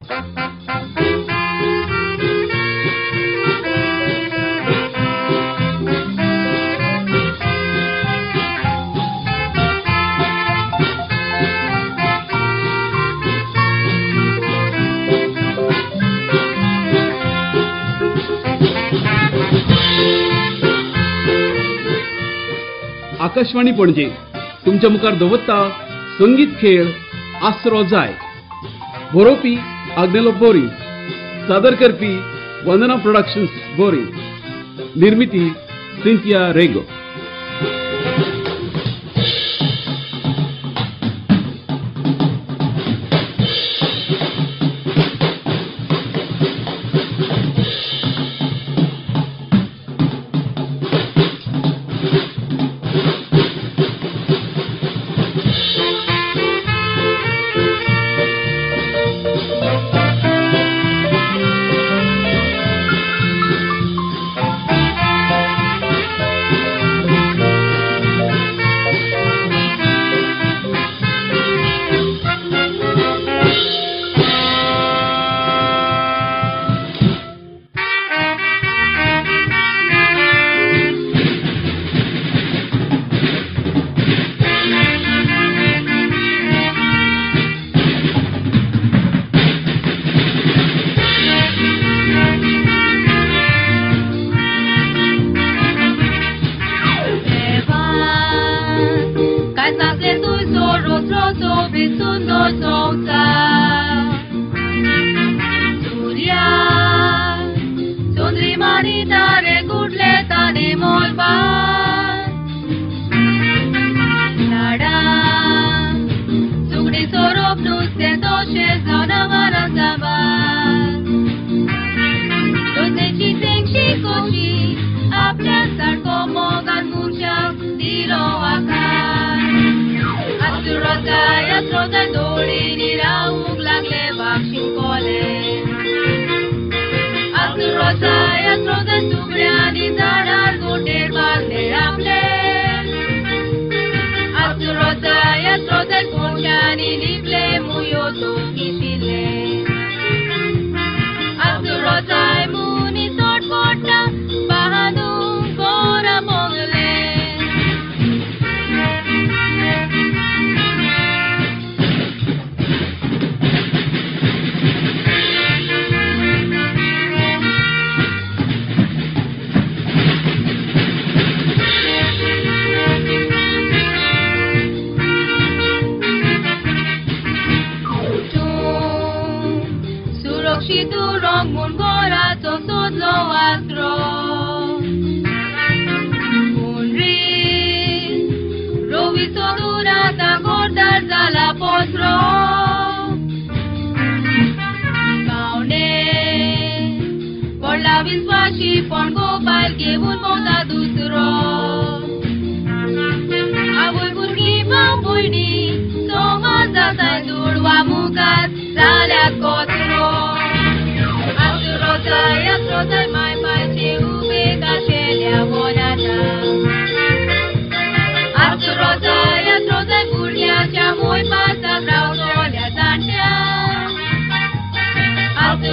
आकाशवाणी पणजे तुमच्या मुखार दवरता संगीत खेळ आसरो जाय. बरोवपी आग्नेलो बोरी, सादर करपी वंदना प्रोडक्शन्स बोरी, निर्मिती Cynthia Rego.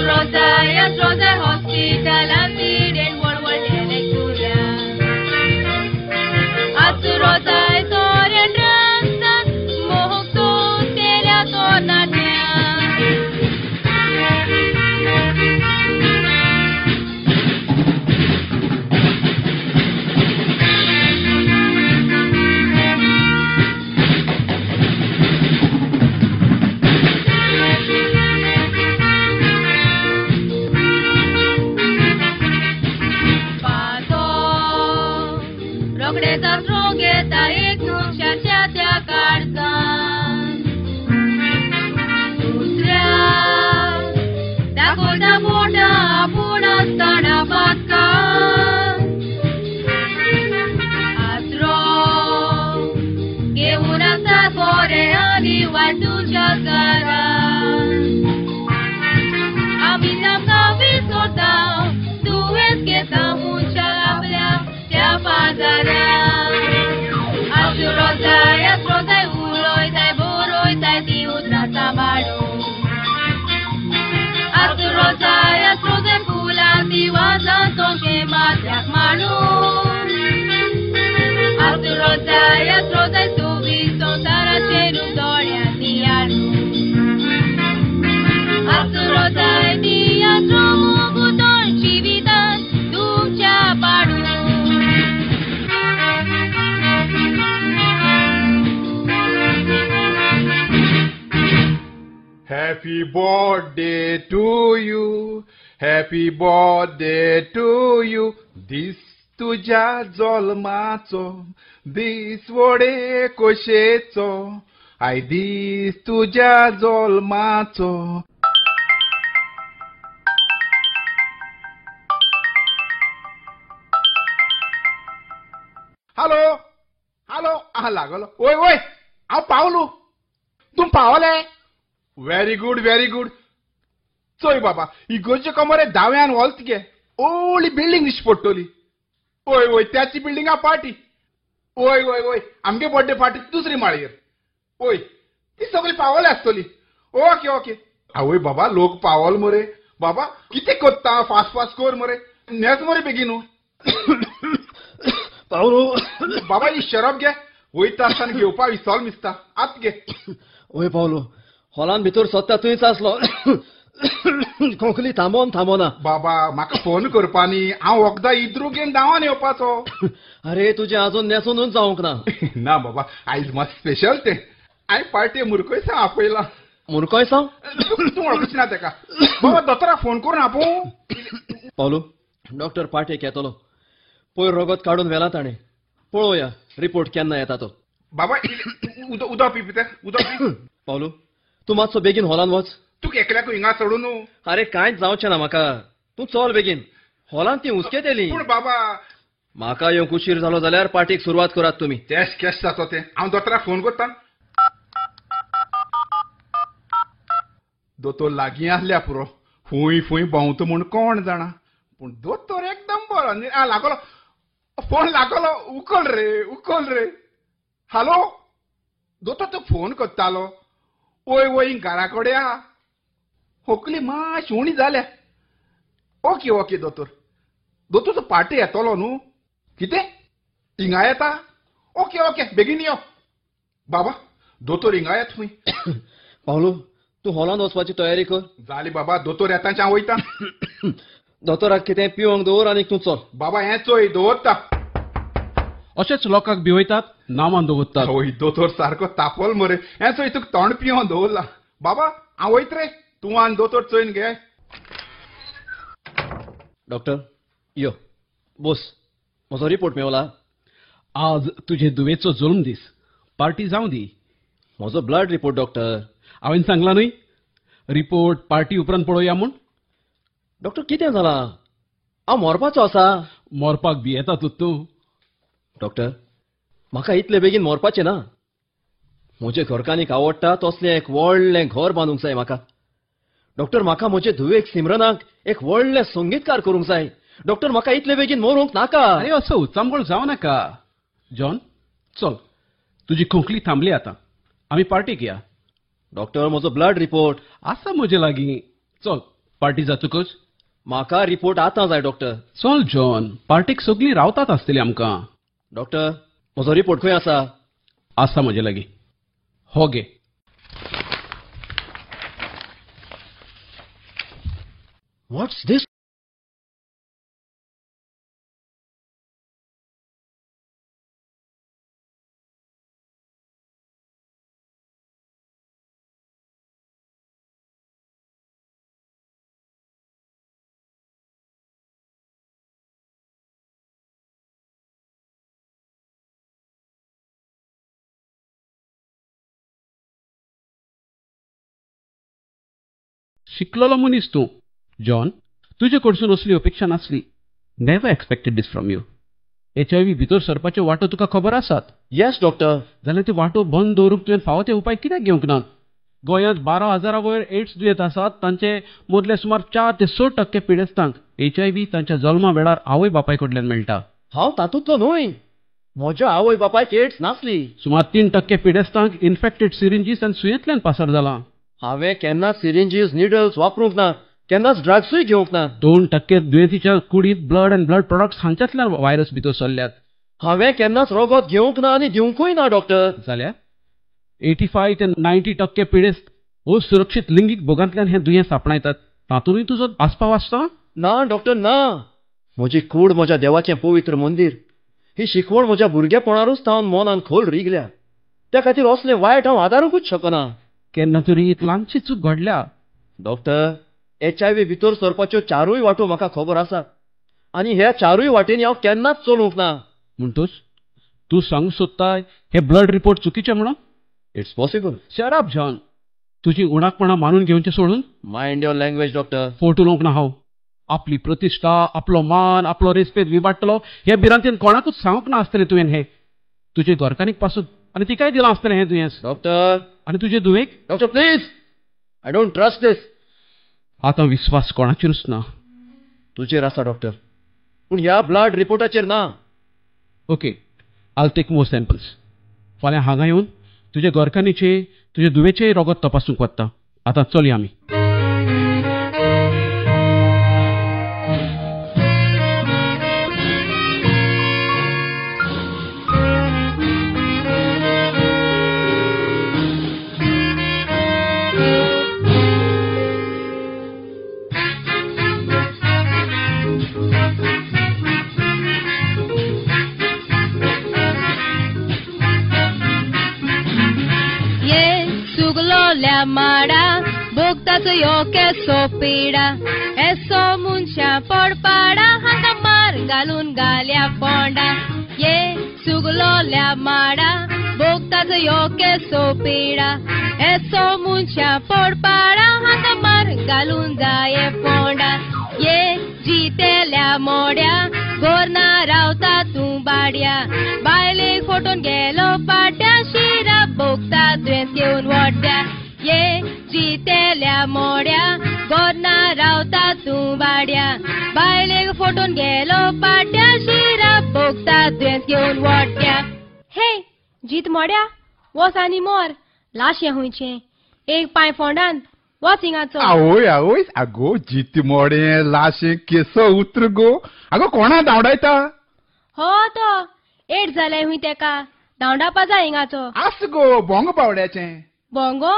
Rosa, hospital, and Happy birthday to you, happy birthday to you. दीस तुज्या जल्माचो, दीस व्हडे खोशेचो, आयज दीस तुज्या जल्माचो. हॅलो हॅलो, आहा लागलो. वय वय, हांव पावलो. तूं पावले? Very good very good. चोय बाबा, इगोर्जे कमरे दाव्यान वोल्त गे, ओली बिल्डींग दिश्टी पडटली. वय वय, त्याची बिल्डिंगा पार्टी. वय वय वय, आमगे बर्थडे पार्टी दुसरी माळयेर. वय, ती सगळी पावले आसतली. Okay okay. आवय बाबा, लोक पावल मरे. बाबा कितें करता, फास्ट फास्ट कर मरे, नेच मरे बेगीन. पावलो बाबा, ही शरब घे, वयता आसतना घेवपा विसोल मिसता. आत घे. वय पावलो, हॉलान भितर सोदता थंयच आसलो. खोंकली थांबोन थांबोना. बाबा म्हाका फोन करपानी, हांव वखदां इद्रू घेवन धांवन येवपाचो. अरे तुजें आजून नेसोनूच जावंक ना. ना बाबा, आयज मात स्पेशल तें. हांवें पार्टी मुरकोयसांव आपयला. मुरकोयसांव? तूं वळखूच ना तेका. बाबा दोतोराक फोन करून आपोवं. पावलो, डॉक्टर पार्टेक येतलो. पयर रगत काडून व्हेला ताणें. पळोवया रिपोर्ट केन्ना येता तो. बाबा उदक पी, पिता उदक पी. पावलो, तूं मातसो बेगीन हॉलान वच. तुका एकल्याक हिंगा सोडून? अरे कांयच जावचें ना म्हाका, तूं चल बेगीन. हॉलान ती हुसकेतली. पूण बाबा म्हाका येवंक उशीर जालो जाल्यार पार्टीक सुरवात करात तुमी. कॅश कॅश जातो तें. हांव दोतोराक फोन करता. दोतोर लागीं आसल्या पुरो, फूंय फूंय भोंवता म्हूण कोण जाणा, पूण दोतोर एकदम बरो. लागलो फोन, लागलो. उखल रे उखल रे. हॅलो दोतोर, तूं फोन करतालो? वय वय, घरा कडेन आहा. खोकली मातशी उणी जाल्या. ओके ओके दोतोर. दोतोर तूं पार्टी येतलो न्हू? कितें हिंगा येता? ओके ओके, बेगीन यो. बाबा दोतोर हिंगा येत खंय. पावलो, तूं हॉलांत वचपाची तयारी कर. जाली बाबा, दोतोर येता हांव वयता. दोतोराक कितें पिवंक दवर आनी तूं चल. बाबा हें चोय दवरता. अशेच लोकांक भिवयतात, नांवान दवरतात. वय दोतोर सारको तापल मरे. हें चोय तुका तोंड पिवंक दवरला. बाबा हांव वयत रे, तूं आनी दोतोर चोयन घे. डॉक्टर यो बोस, म्हजो रिपोर्ट मेवला. आज तुजे दुवेचो जल्म दीस, पार्टी जावं दी. म्हजो ब्लड रिपोर्ट डॉक्टर. हांवें सांगला न्हय रिपोर्ट पार्टी उपरांत पळोवया म्हूण. डॉक्टर कितें जालां? हांव मरपाचो आसा. मरपाक भियेता तूं? डॉक्टर म्हाका इतले बेगीन मरपाचें ना. म्हजे घरकान्नीक आवडटा तसलें एक व्हडलें घर बांदूंक जाय म्हाका. डॉक्टर म्हाका म्हजे धुवेक सिमरनाक एक व्हडलें संगीतकार करूंक जाय. डॉक्टर म्हाका इतले बेगीन मरूंक नाका. अरे असो उचांबळ जावं नाका जॉन. चल, तुजी खोंकली थांबली आतां, आमी पार्टीक या. डॉक्टर म्हजो ब्लड रिपोर्ट आसा म्हजे लागीं. चल पार्टी जातकच. म्हाका रिपोर्ट आतां जाय डॉक्टर. चल जॉन, पार्टीक सगळीं रावतात आसतली आमकां. डॉक्टर म्हजो रिपोर्ट खंय आसा? आसा म्हजे लागीं, हो गे. What's this? शिकलेलो मनीस तूं जॉन, तुजे कडसून असली अपेक्षा नासली. Never expected this from you. HIV भितर सरपाच्यो वाटो तुका खबर आसात? Yes doctor. जाल्यार त्यो वाटो बंद दवरूंक तुवें फावो ते उपाय कित्याक घेवंक ना? गोंयांत 12,000 वयर एड्स दुयेंत आसात. तांचे मदले सुमार 4 ते 6% पिडेस्तांक HIV तांच्या जल्मा वेळार आवय बापाय कडल्यान मेळटा. हांव तातूंतलो न्हय, म्हज्या आवय बापायक एड्स नासली. सुमार 3% पिडेस्तांक इन्फेक्टेड सिरिंजीस आनी सुयेंतल्यान पासार जाला. हांवें केन्नाच सिरिंजीस निडल्स वापरूंक ना, केन्नाच ड्रग्सूय घेवंक ना. 2% दुयेंतीच्या कुडींत ब्लड आनी ब्लड प्रोडक्ट्स हांच्यांतल्यान व्हायरस भितर सरल्यात. हांवें केन्नाच रगत घेवंक ना आनी दिवंकूय ना डॉक्टर. जाल्यार 85 ते 90% पिडेस्त असुरक्षीत लिंगीक भोगांतल्यान हें दुयेंस आपणायतात. तातूंतय तुजो आस्पाव आसता? ना डॉक्टर ना. म्हजी कूड म्हज्या देवाचें पवित्र मंदीर. ही शिकवण म्हज्या भुरगेपणारूच थावन मनान खोल रिगल्या. त्या खातीर असलें वायट हांव आदारूंकूच शकना. केन्ना तरी ल्हानशी चूक घडल्या. डॉक्टर, HIV भितर सरपाच्यो चारूय वाटो म्हाका खबर आसा आनी ह्या चारूय वाटेंनी हांव केन्नाच चलूंक ना. म्हणटूच तूं सांगूंक सोदताय हे ब्लड रिपोर्ट चुकीचे म्हणून? It's possible. Shut up John. तुजी उणाकपणां मानून घेवचें सोडून. Mind your language doctor. फोट उलोवंक ना हांव. आपली प्रतिश्ठा, आपलो मान, आपलो रेस्पेद विबाडटलो हे भिरांतेन कोणाकूच सांगूंक ना आसतलें तुवें हें. तुजे घरकान्नीक पासून आनी तिकाय दिलां आसतलें हें दुयेंस. डॉक्टर. आनी तुजे धुवेक? Doctor please, I don't trust this. आतां विस्वास कोणाचेरूच ना. तुजेर आसा डॉक्टर, पूण ह्या ब्लड रिपोर्टाचेर ना. Okay, I'll take more samples. फाल्यां हांगा येवन तुजे घरकान्नीचे, तुजे धुवेचेय रगत तपासूंक वता. आतां चलया आमी. माडा भोगताचो यो केसो पिडा एसो मनशा पडपाडा हांगा मार घालून घाल्या फोंडा. ये सुगलोल्या माडा भोगताचो यो केसो पिडा एसो मनशा पडपाडा हांगा मार घालून जाये फोंडा. ये जितेल्या मोड्या गोरना रावता तूं बाड्या बायलेक फोटोन गेलो पाट्या शिरा भोगता दुयेंस घेवन वड्या. ये जितेल्या मोड्या गोरना रावता तूं बाड्या बायलेक फोटोन गेलो पाट्या शिरा भोगता दुयेंस घेवन वड्या. हे जीत मोड्या वच आनी मोर लाशें हुंयचें एक पांय फोंडान वच हिंगाचो. आवय आवय, आगो जीत मोडें लाशें केसो उतर गो. आगो कोणा धांवडायता? हो तो एड जालें हुंय तेका धांवडावपा जाय हिंगाचो. आस गो बोंगो बावड्याचें. बोंगो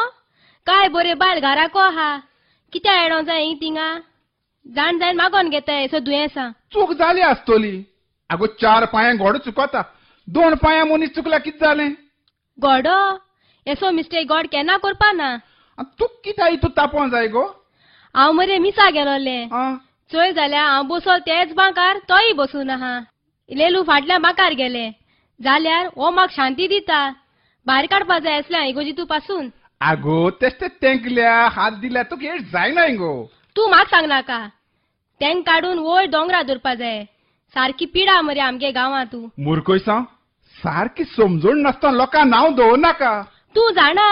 काय बरे बायल घराको आहा कित्या येडो जाय हिंग तिंगा जाण जायन मागोन घेताय सो दुयेंसां. चूक जाली आसतली. आगो चार पांयां घोडो चुकता, दोन पांयां मनीस चुकला कितें जालें? घोडो येसो मिस्टेक गोड केन्ना करपा ना. तूं कित्याक इतू तापोन जाय गो? हांव मरे मिसा गेलोलें चोय जाल्यार हांव बसोल तेच बांकार तोय बसून आहा. लेलू फाटल्या बांकार गेले जाल्यार हो म्हाका शांती दिता. भायर काडपा जाय आसलें इगोजी तूं पासून. आगो तेश्टे तेंकल्या हात दिल्या तुका एड जायना गो. तूं म्हाका सांगनाका. तेंक काडून वयर दोंगरा दवरपा जाय. सारकी पिडा मरे आमगे गांवांत. तूं मुरखोयसां सारकी समजून नासतना लोकांक नांव दवरनाका. तूं जाणा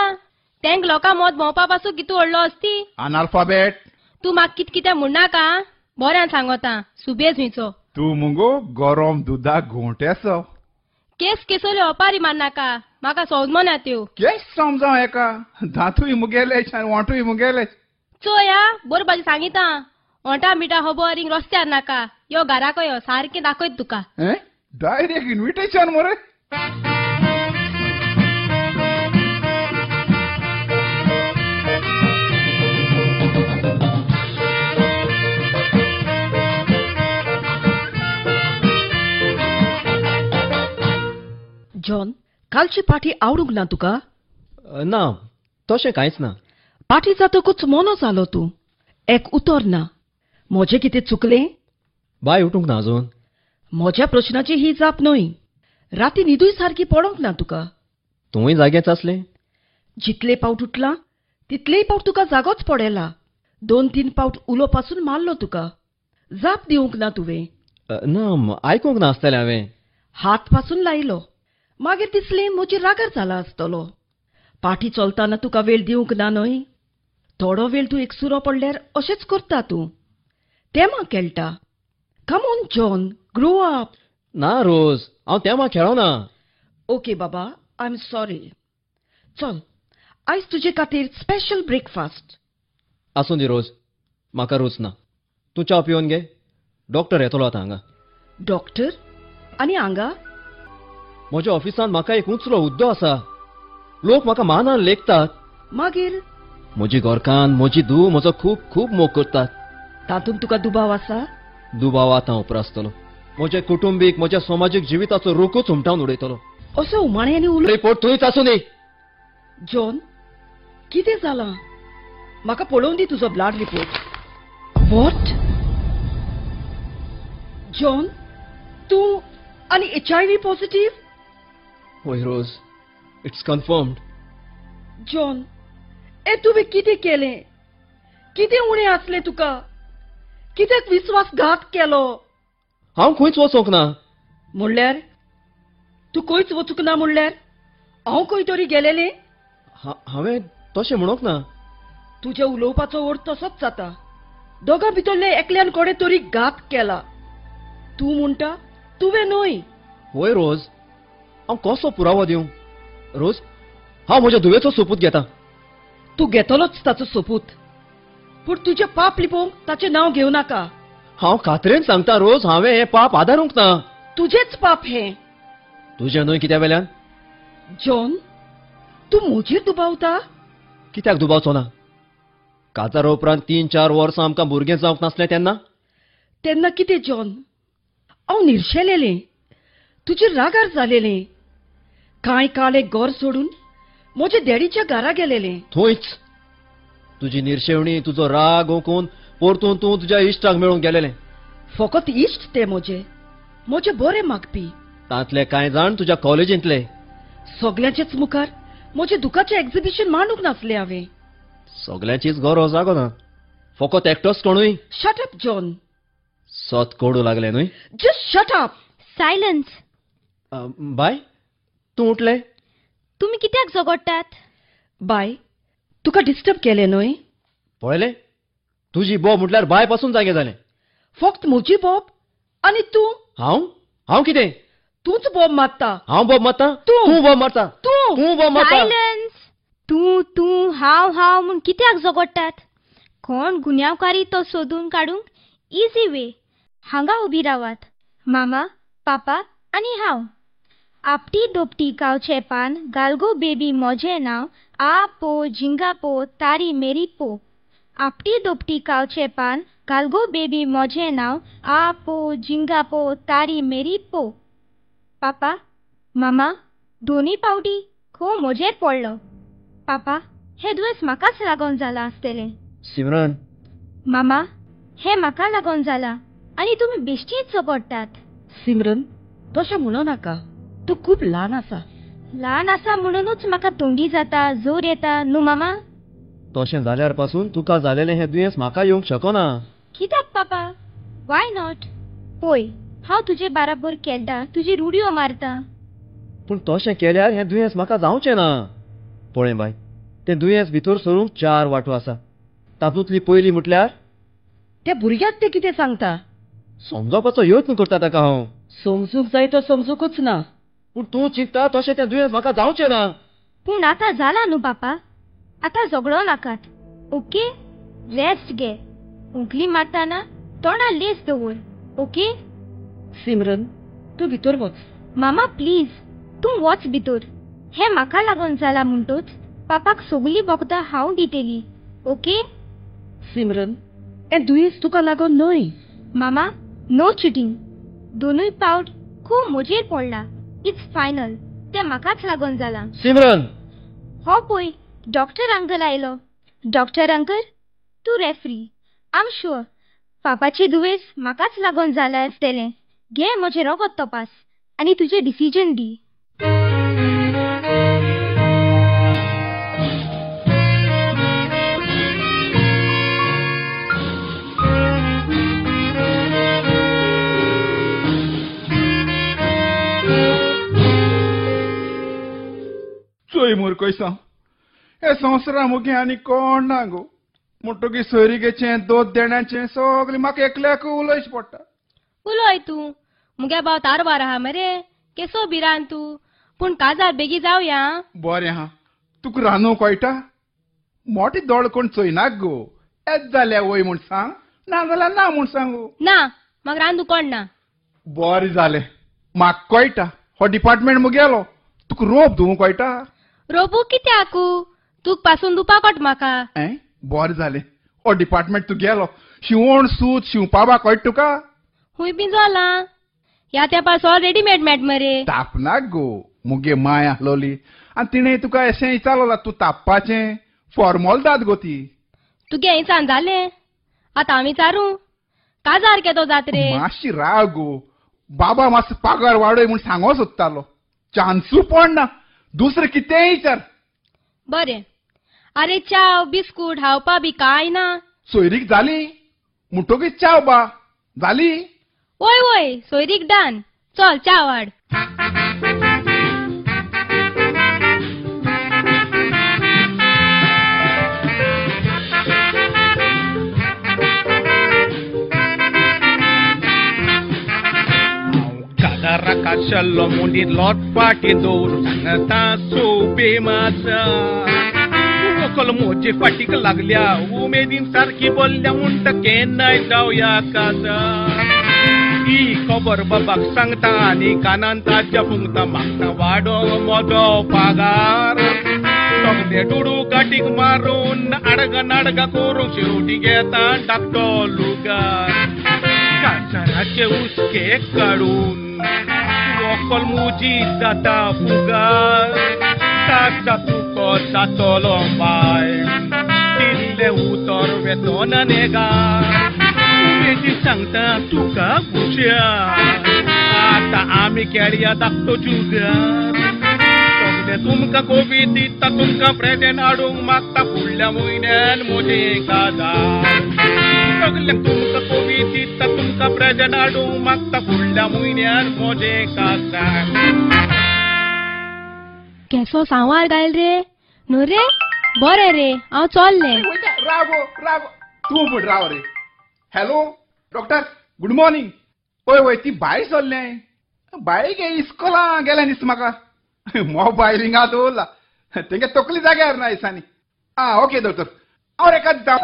तेंक लोकां मत भोंवपा पासून कितू व्हडलो आसती. अनाल्फाबेट. तूं म्हाका कित कितें म्हणनाका बऱ्यान सांगोता सुबेज हुंयचो. तूं मुगो गरम दुदाक घोंटेसो. केस केसोल्यो ओपारी मारनाका म्हाका समजना त्यो. केस समजाव एका दांतूय मुगेले ओंठूय मुगेले. चोय आ बरोबर सांगिता ओंठा मिठा खबर हिंग रस्त्यार नाका. यो घराको यो सारकें दाखयत तुका. डायरेक्ट इन्विटेशन मरे. जॉन, कालची पाठी आवडूंक ना तुका? ना तशें कांयच ना. पाठी जातकूच मोनो जालो तूं. एक उतर ना. म्हजें कितें चुकलें? बाय उठूंक ना अजून. म्हज्या प्रश्नाची ही जाप न्हय. राती न्हिदूय सारकी पडोंक ना तुका. तूंय जागेच आसलें? जितले पावट उठला तितलेय पावट तुका जागोच पडेला. 2-3 पावट उलो पासून मारलो तुका. जाप दिवंक ना तुवें. ना आयकूंक ना आसतलें हांवें. हात पासून लायलो. मागीर दिसलें म्हजेर रागार जाला आसतलो. पाठी चलतना तुका वेळ दिवंक ना न्हय. थोडो वेळ तूं एकसुरो पडल्यार अशेंच करता तूं. तेमा खेळटा. Come on John, grow up. ना रोज, हांव तेमा खेळना. ओके बाबा, I am sorry. चल आयज तुजे खातीर स्पेशल ब्रेकफास्ट. आसूं दी रोज, म्हाका रोज ना. तूं च्या पिवन घे. डॉक्टर येतलो आतां हांगा. डॉक्टर आनी हांगा? म्हज्या ऑफिसांत म्हाका एक उंचलो हुद्दो आसा. लोक म्हाका मानान लेखतात. मागीर म्हजी घरकान्न म्हजी धूव म्हजो खूब खूब मोग करतात. तातूंत तुका दुबाव आसा? दुबाव आतां उप्रासतलो. म्हज्या कुटुंबीक म्हज्या समाजीक जिविताचो रोखूच हुमटावन उडयतलो. असो उमाण्यांनी उलो. रिपोर्ट थंयच आसूं दी. जॉन, कितें जालां? म्हाका पळोवन दी तुजो ब्लड रिपोर्ट. What? John, तूं आनी HIV positive? हय रोज, it's confirmed. John, ए तुवें कितें केलें? कितें उणें आसलें तुका? कित्याक विस्वासघात केलो? हांव खंयच वचोंक ना. म्हणल्यार तूं खंयच वचूंक ना? म्हणल्यार हांव खंय तरी गेलेलें? हांवें तशें म्हणूंक ना. तुज्या उलोवपाचो अर्थ तसोच जाता. दोगां भितरले एकल्यान कोणें तरी घात केला. तूं म्हणटा तुवें न्हय. हय रोज, हांव कसो पुरावो दिवं? रोज, हांव म्हज्या धुवेचो सोपूत घेता. तूं घेतलोच ताचो सोपूत, पूण तुजें पाप लिपोवंक ताचें नांव घेवं नाका. हांव खात्रेन सांगता रोज, हांवें हें पाप आदारूंक ना. तुजेंच पाप हें. तुजें न्हय कित्या वेल्यान? जॉन, तूं म्हजेर दुबावता? कित्याक दुबावचो ना? काजारा उपरांत 3-4 वर्सां आमकां भुरगें जावंक नासलें तेन्ना? तेन्ना कितें जॉन, हांव निर्शेलेलें, तुजेर रागार जालेलें. कांय काळ एक घर सोडून म्हज्या डॅडीच्या घरा गेलेलें. थंयच तुजी निर्शेवणी, तुजो राग ओंकून परतून तूं तुज्या इश्टाक मेळूंक गेलेलें. फकत इश्ट ते म्हजे, म्हजे बरे मागपी. तांतले कांय जाण तुज्या कॉलेजींतले. सगल्यांचेच मुखार म्हजें दुखाचें एक्झिबिशन मांडूंक नासलें हांवें. सगल्यांचीच गरज जागो ना, फकत एकटोच कोणूय. Shut up John. सत कोडू लागलें न्हय? Just shut up. Silence. बाय, तूं उठलें? तुमी कित्याक झगडटात? बाय, तुका डिस्टर्ब केलें न्हय? पळयलें, तुजी बोब म्हटल्यार बाय पासून जागें जालें. फक्त म्हजी बोब आनी तूं? हांव? हांव कितें? तूंच बोब मारता. हांव बोब मारता? तूं बोब मारता. तूं बोब मारता. सायलन्स. तूं तूं हांव हांव म्हूण कित्याक झगडटात? कोण गुन्यांवकारी तो सोदून काडूंक इजी वे. हांगा उबी रावात, मामा, पापा आनी हांव. आपटी दोपटी गांवचें पान, गालगो बेबी म्हजें नांव, आ पो झिंगा पो तारी मेरी पो. आपटी दोपटी गांवचें पान, गालगो बेबी म्हजें नांव, आ पो झिंगा पो तारी मेरी पो. पापा, मामा, दोनूय पावटी खो म्हजेर पडलो. पापा, हें दुयेंस म्हाकाच लागून जालां आसतलें. सिमरन. मामा, हें म्हाका लागून जालां आनी तुमी बेश्टीच झगडटात. सिमरन, तशें म्हणू नाका, तूं खूब ल्हान आसा. ल्हान आसा म्हणूनच म्हाका थंडी जाता, जोर येता न्हू मामा? तशें जाल्यार पासून तुका जालेलें हें दुयेंस म्हाका येवंक शकना. कित्याक पापा? Why not? पळय, हांव तुजे बाराबर खेळटा, तुजी रुडयो मारता. पूण तशें केल्यार हें दुयेंस म्हाका जावचें ना. पळय बाय, तें दुयेंस भितर सरूंक 4 वाटो आसा. तातूंतली पयली म्हटल्यार त्या भुरग्याक तें कितें सांगता? समजावपाचो यत्न करता ताका हांव. समजूंक जाय तो समजूंकच ना. पूण तूं चिंतता तशें तें दुयेंस म्हाका जावचें ना. पूण आतां जालां न्हू पापा, आतां झगडो नाकात. ओके, रेस्ट घे. उंकली मारतना तोंडार लेस दवर. ओके? सिमरन, तूं भितर वच. मामा प्लीज, तूं वच भितर. हें म्हाका लागून जालां म्हणटूच पापाक सगळीं वखदां हांव दितली. ओके? सिमरन, हें दुयेंस तुका लागून न्हय. मामा, नो चिटींग. दोनूय पावट खूब म्हजेर पडला. It's final, तें म्हाकाच लागून जालां. सिमरन. हो पळय, डॉक्टर अंकल आयलो. डॉक्टर अंकल, तूं रेफरी. आम शुअर पापाचें दुयेंस म्हाकाच लागून जालां आसतलें. घे म्हजें रगत तपास आनी तुजें डिसिजन दी. चोय मुरकयसा, हे संवसारा मुगे आनी कोण ना गो. म्हणटकीर सोयरीगेचें, दोत देण्याचें सगळें म्हाका एकल्याक उलोवचें पडटा. उलोय तूं, मुगे भाव तारवार आहा मरे, केसो भिरांत तूं. पूण काजार बेगी जावया. बरें आहा, तुका रांदूंक कळटा? मोटे दोळ कोण चोयनाक गो. येत जाल्यार वय म्हूण सांग, ना जाल्यार ना म्हूण सांगू. ना, म्हाका रांदू कोण ना. बरें जालें, म्हाका कळटा. हो डिपार्टमेंट मुगेलो. तुका रोप धुवूंक कळटा? रोपू कित्याकू? तुक पासून धुवपा कोट म्हाका. बरें जालें, हो डिपार्टमेंट तुगेलो. शिवण सूत शिंवपा बा कळटा तुका? खूंय बी जालां ह्या तेंपार सगळें रेडीमेड मेळटा मरे. तापनाक गो, मुगे माय आसलोली आनी तिणें तुका अशें विचारलोला, तूं तापपाचें फॉर्मोल दाद गो ती. तुगे हें सांज जालें, आतां आमी चारू काजार केदो जात रे. मातशी राव गो, बाबा मातसो पागार वाडय म्हूण सांगो सोदतालो. चान्सू पडना, दुसरें कितेंय विचार. बरें. आरे चाव बिस्कूट हावपा बी कांय ना. सोयरीक जाली म्हणटकीच चाव बा जाली. वय वय सोयरीक डन, चल चाव हाड. काशल्लो मुंडीत लोटपाटी दवरून सांगता सोबे मासा. व्हंकल म्हजे फाटीक लागल्या, उमेदीन सारकी बोल्ल्या, म्हणटा केन्नाय जावया काजा. ही खबर बाबाक सांगता आनी कानान ताज्या फुंकता, मागता वाडोवंक म्हजो पागार. सगळे दुडू गाठीक मारून आडगा नाडगा करूंक शेवटी घेता धाकटो लुगार. काजाराचे हुस्के काडून व्हंकल मुजी जाता फुगार. ताजा तुको जातलो बाय, दिल्लें उतर वेतना नेगार. उमेदी सांगता तुका गुज्या, आतां आमी खेळया धाकटो जुगार. सगळे तुमकां कोबी दिता, तुमकां प्रेजेंट हाडूंक मागता, फुडल्या म्हयन्यान म्हजें काजार. सगळ्यांक तुमकां कोबी दिता, तुमकां प्रेजेंट हाडूंक मागता, फुडल्या म्हयन्यान म्हजें काजार. केसो सांवार गायल रे न्हू रे. बरें रे, हांव चल्लें. राव राव तूं म्हण राव रे. Hello doctor, good morning. वय वय ती भायर सरलें, बाय गे इस्कोला गेलें दिसता म्हाका. मोबायल हिंगा दवरला, तेंगे तकली जाग्यार ना दिसांनी. आं ओके दोतोर, हांव रेका दिता.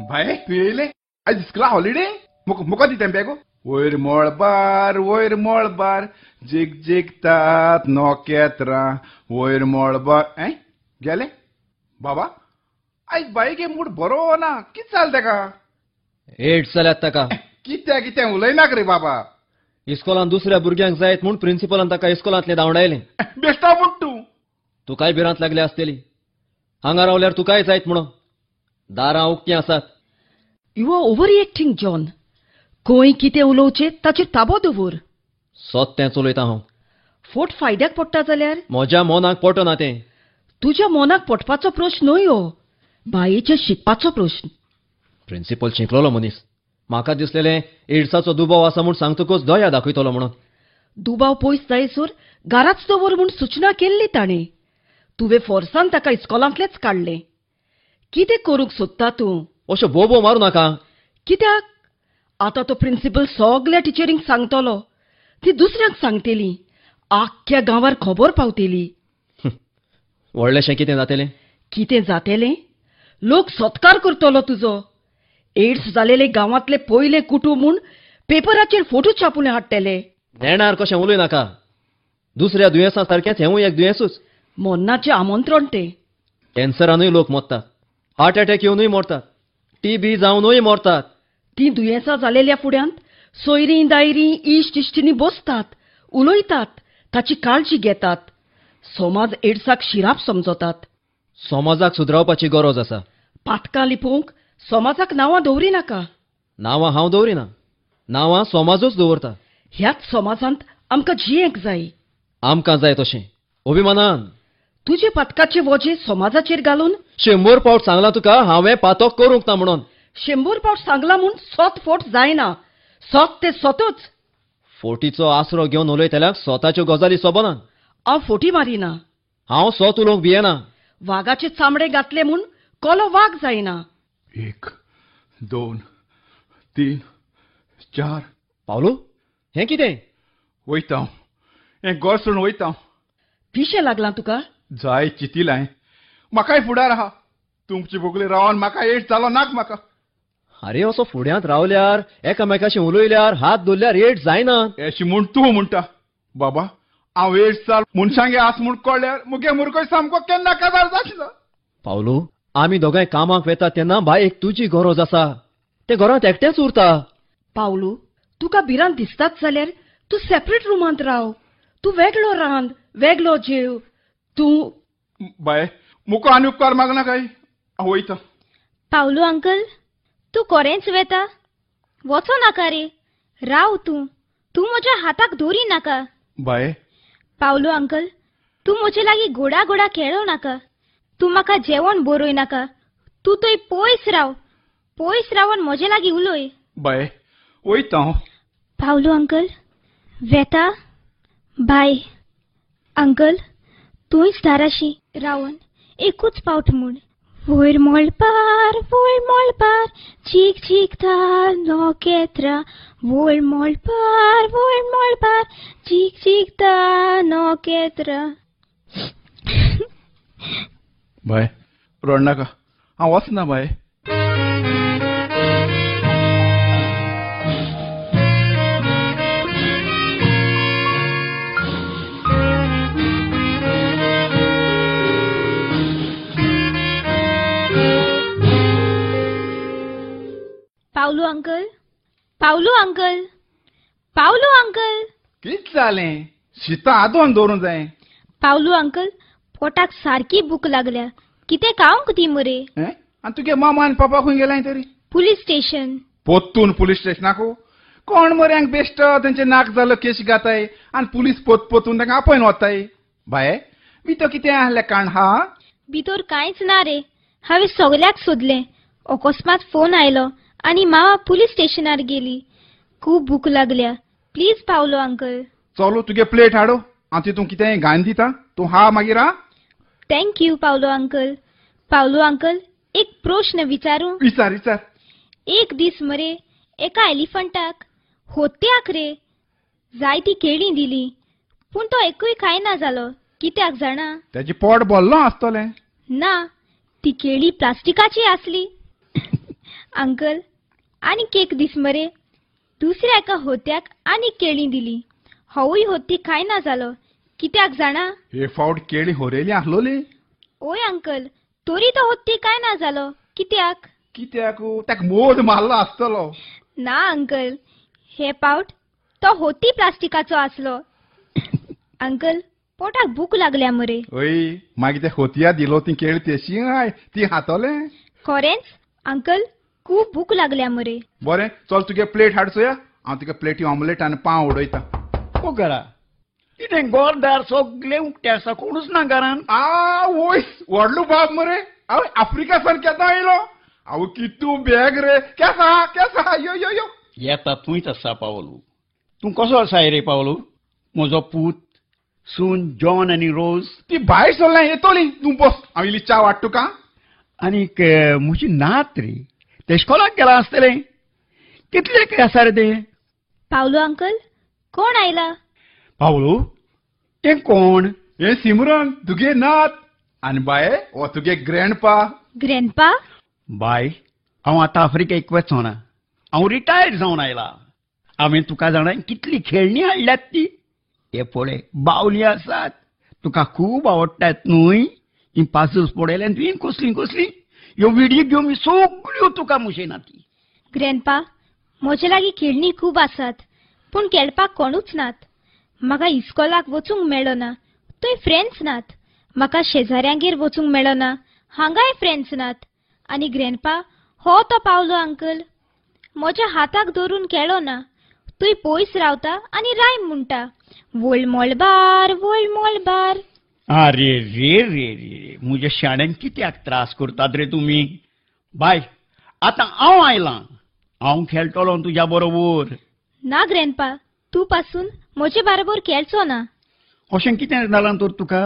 बाय तूं येयलें आयज इस्कोला हॉलिडे? मुको दिता बेगो. वयर मळबार वयर मळबार झिगझिगतात नखेत्रां, वयर मळबार. ए गेले बाबा, आयज बायगे मूड बरो ना, कितें जालें ताका? एड्स जाल्यात ताका. कित्याक कितें उलयनाक रे बाबा. इस्कोलान दुसऱ्या भुरग्यांक जायत म्हूण प्रिन्सिपलान ताका इस्कोलांतलें धांवडायलें. बेश्टा म्हूण तूं. तुकाय भिरांत लागल्या आसतली, हांगा रावल्यार तुकाय जायत म्हणून. दारां उक्तीं आसात. You are over reacting John. खंय कितें उलोवचें ताचेर ताबो दवर. सत तेंच उलयता हांव. फोट फायद्याक पडटा जाल्यार म्हज्या मनाक पटना तें. तुज्या मनाक पटपाचो प्रश्न न्हय हो, बायेच्या शिकपाचो प्रश्न. प्रिन्सिपल शिकलोलो मनीस, म्हाका दिसलेलें एड्साचो दुबाव आसा म्हूण सांगतकच दया दाखयतलो म्हणून. दुबाव पयस जायसर घराच दवर म्हूण सुचना केल्ली ताणें. तुवें फोर्सान ताका इस्कोलांतलेंच काडलें. कितें करूंक सोदता तूं? अश्यो बोबो मारूं नाका. कित्याक? आतां तो प्रिन्सिपल सगल्या टिचरींक सांगतलो, ती दुसऱ्यांक सांगतली, आख्ख्या गांवार खबर पावतली. व्हडलेशें कितें जातलें? कितें जातलें? लोक सत्कार करतलो तुजो. एड्स जालेले गांवांतले पयले कुटूंब म्हूण पेपराचेर फोटो छापून हाडटले. नेणार कशें उलय नाका. दुसऱ्या दुयेंसा सारकेंच हेंवूय एक दुयेंसूच. मरणाचें आमंत्रण तें. कॅन्सरानूय लोक मरतात, हार्ट अटॅक येवनूय मरतात, टीबी जावनूय मरतात. ती दुयेंसां जालेल्या फुड्यांत सोयरीं दायरीं इश्ट इश्टिणी बसतात, उलयतात, ताची काळजी घेतात. समाज एड्साक शिराप समजतात. समाजाक सुदरावपाची गरज आसा. पातकां लिपोवंक समाजाक नांवां दवरी नाका. नांवां हांव दवरिना, नांवां समाजूच दवरता. ह्याच समाजांत आमकां जियेंक जाय. आमकां जाय तशें अभिमानान. तुजे पातकाचे वजें समाजाचेर घालून 100 फावट सांगलां तुका हांवें पातक करूंक ना म्हणून. 100 फावट सांगलां म्हूण 100 फोट जायना. सत ते सतूच. फोटीचो आसरो घेवन उलयतल्याक स्वताच्यो गजाली सोबना. हांव फोटी मारिना. हांव सत उलोवंक भियेना. वागाचे चामडे घातले म्हूण कोलो वाग जायना. 1 2 3 4. पावलू, हें कितें? वयता हांव, हें घर सोडून वयता हांव. पिशें लागलां तुका? जाय चितिलां म्हाकाय फुडार आहा. तुमची बोगली रावन म्हाका एड्स जालो नाक म्हाका. अरे असो फुड्यांत रावल्यार, एकामेकाशी उलयल्यार, हात धरल्यार एड्स जायना अशी म्हूण तूं म्हणटा. बाबा हांव एड्स जाल मनशांगे आस म्हूण कळ्ळ्यार मुगे मुरगो सामको केन्ना काजार जातलो. पावलू, आमी दोगांय कामाक वेता तेन्ना बायेक तुजी गरज आसा. तें घरांत एकटेंच उरता. पावलू, तुका भिरांत दिसताच जाल्यार तूं सेपरेट रुमांत राव. तूं वेगळो रांद, वेगळो जेव. तूं बाय मुको आनी उपकार मागना काय, हांव वयता. पावलू अंकल तूं कोरेंच वेता? वचो नाका रे, राव तूं. तूं म्हज्या हाताक दोरी नाका. बाय. पावलू अंकल तूं म्हजे लागीं गोडा गोडा खेळो नाका. तूं म्हाका जेवण बरोय नाका. तूं थंय पयस राव, पयस रावन म्हजे लागीं उलय. बाय वयता हांव. पावलू अंकल वेता? बाय अंकल तूंच दाराशी रावन एकूच पावट म्हूण. वयर मळपार वयर मळपार चीक चिकता नखेत्रां, वयर मळपार वयर मळपार चीक चिकता नखेत्रां. बाय रडनाका, हांव वचना बाय. Paulu uncle, Paulu uncle, Paulu uncle. कित जालें? शिता आदोन दवरूंक जाय. पावलू अंकल पोटाक सारकी भूक लागल्या, कितें खावंक दी मरे. आनी तुगे मामा आनी पापा खंय गेलाय तरी? Police station. पोत्तून पुलीस स्टेशनाकू? कोण मऱ्यांक बेश्ट तेंचे नाक जालो केश घाताय आनी पुलीस पोत पोतून तांकां आपोवन वताय. बाये भितर कितें आहलें काण हा? भितर कांयच ना रे, हांवें सगल्याक सोदलें. अकस्मात फोन आयलो आनी मामा पुलीस स्टेशनार गेली. खूब भूक लागल्या, प्लीज पावलो अंकल. चलो तुगे प्लेट हाडो, हांव तितून कितें घालून दिता, तूं हा मागीर. हा thank you Paulo uncle. Paulo uncle एक प्रश्न विचारू? विचार विचार. एक दीस मरे एका एलिफंटाक होत्याक रे जायती केळीं दिली, पूण तो एकूय खायना जालो. कित्याक जाणा? तेजें पोट भरलो आसतलें. ना, ती केळी प्लास्टिकाची आसली. अंकल आनीक एक दीस मरे दुसऱ्या एका होत्याक आनीक केळीं दिली, होवूय होती खायना जालो. कित्याक जाणा? हे फावट केळी होरेली आसलोली. ओय अंकल, तरी तो होती खायना जालो. कित्याक? कित्याक ताका मोद मारलो आसतलो. ना अंकल, हे पावट तो होती प्लास्टिकाचो आसलो. अंकल पोटाक भूक लागल्या मरे. ओय मागीर ते होतया दिलो ती केळी तेशी ती खातले. खरेंच अंकल खूब भूक लागल्या मरे. बरें चल तुगे प्लेट हाड चोया, हांव तुगे प्लेटी ऑमलेट आनी पाव उडयता. ओ घरा कितें घरदार सगळें उक्तें आसा, कोणूच ना घरान. आ वयस व्हडलो बाब मरे, हांव आफ्रिका सान केन्ना आयलो. हांव कितू बॅग रे, केसा केसा यो यो यो. येता तूंच आसा पावलू. तूं कसो आसाय रे पावलू? म्हजो पूत सून जॉन आनी रोज ती भायर सरल्या येतली. तूं बस, हांव इल्ली च्या वाडटा तुका. आनीक म्हजी नात रे, ते इस्कोलाक गेलां आसतलें. कितले आसा रे ते? पावलू अंकल कोण आयला? पावलू तें कोण? हे सिमरन तुगे नात. आनी बाये हो तुगे ग्रँडपा. ग्रँडपा? बाय हांव आतां आफ्रिकेक वचना, हांव रिटायर्ड जावन आयला. हांवें तुका जाणा कितली खेळणी हाडल्यात ती. हे पळय बावली आसात, तुका खूब आवडटात न्हय. ही पासल्स पळयल्यान तुवें कसली कसली ह्यो विडयो घेवन सगळ्यो तुका मुशेना ती. ग्रँडपा म्हजे लागीं खेळणी खूब आसात, पूण खेळपाक कोणूच नात. म्हाका इस्कोलाक वचूंक मेळना, थंय फ्रेंड्स नात. म्हाका शेजाऱ्यांगेर वचूंक मेळना, हांगाय फ्रेंड्स नात. आनी ग्रँडपा हो तो पावलो अंकल म्हज्या हाताक धरून खेळो ना. तूं पयस रावता आनी रायम म्हणटा, वोल मोळबार वोल मोळबार. अरे रे रे रे, म्हज्या शाण्यांक कित्याक त्रास करतात रे तुमी? बाय आतां हांव आयलां, हांव खेळटलो तुज्या बरोबर. ना ग्रँडपा, तूं पासून म्हजे बरोबर खेळचो ना. अशें कितें जालां तर तुका?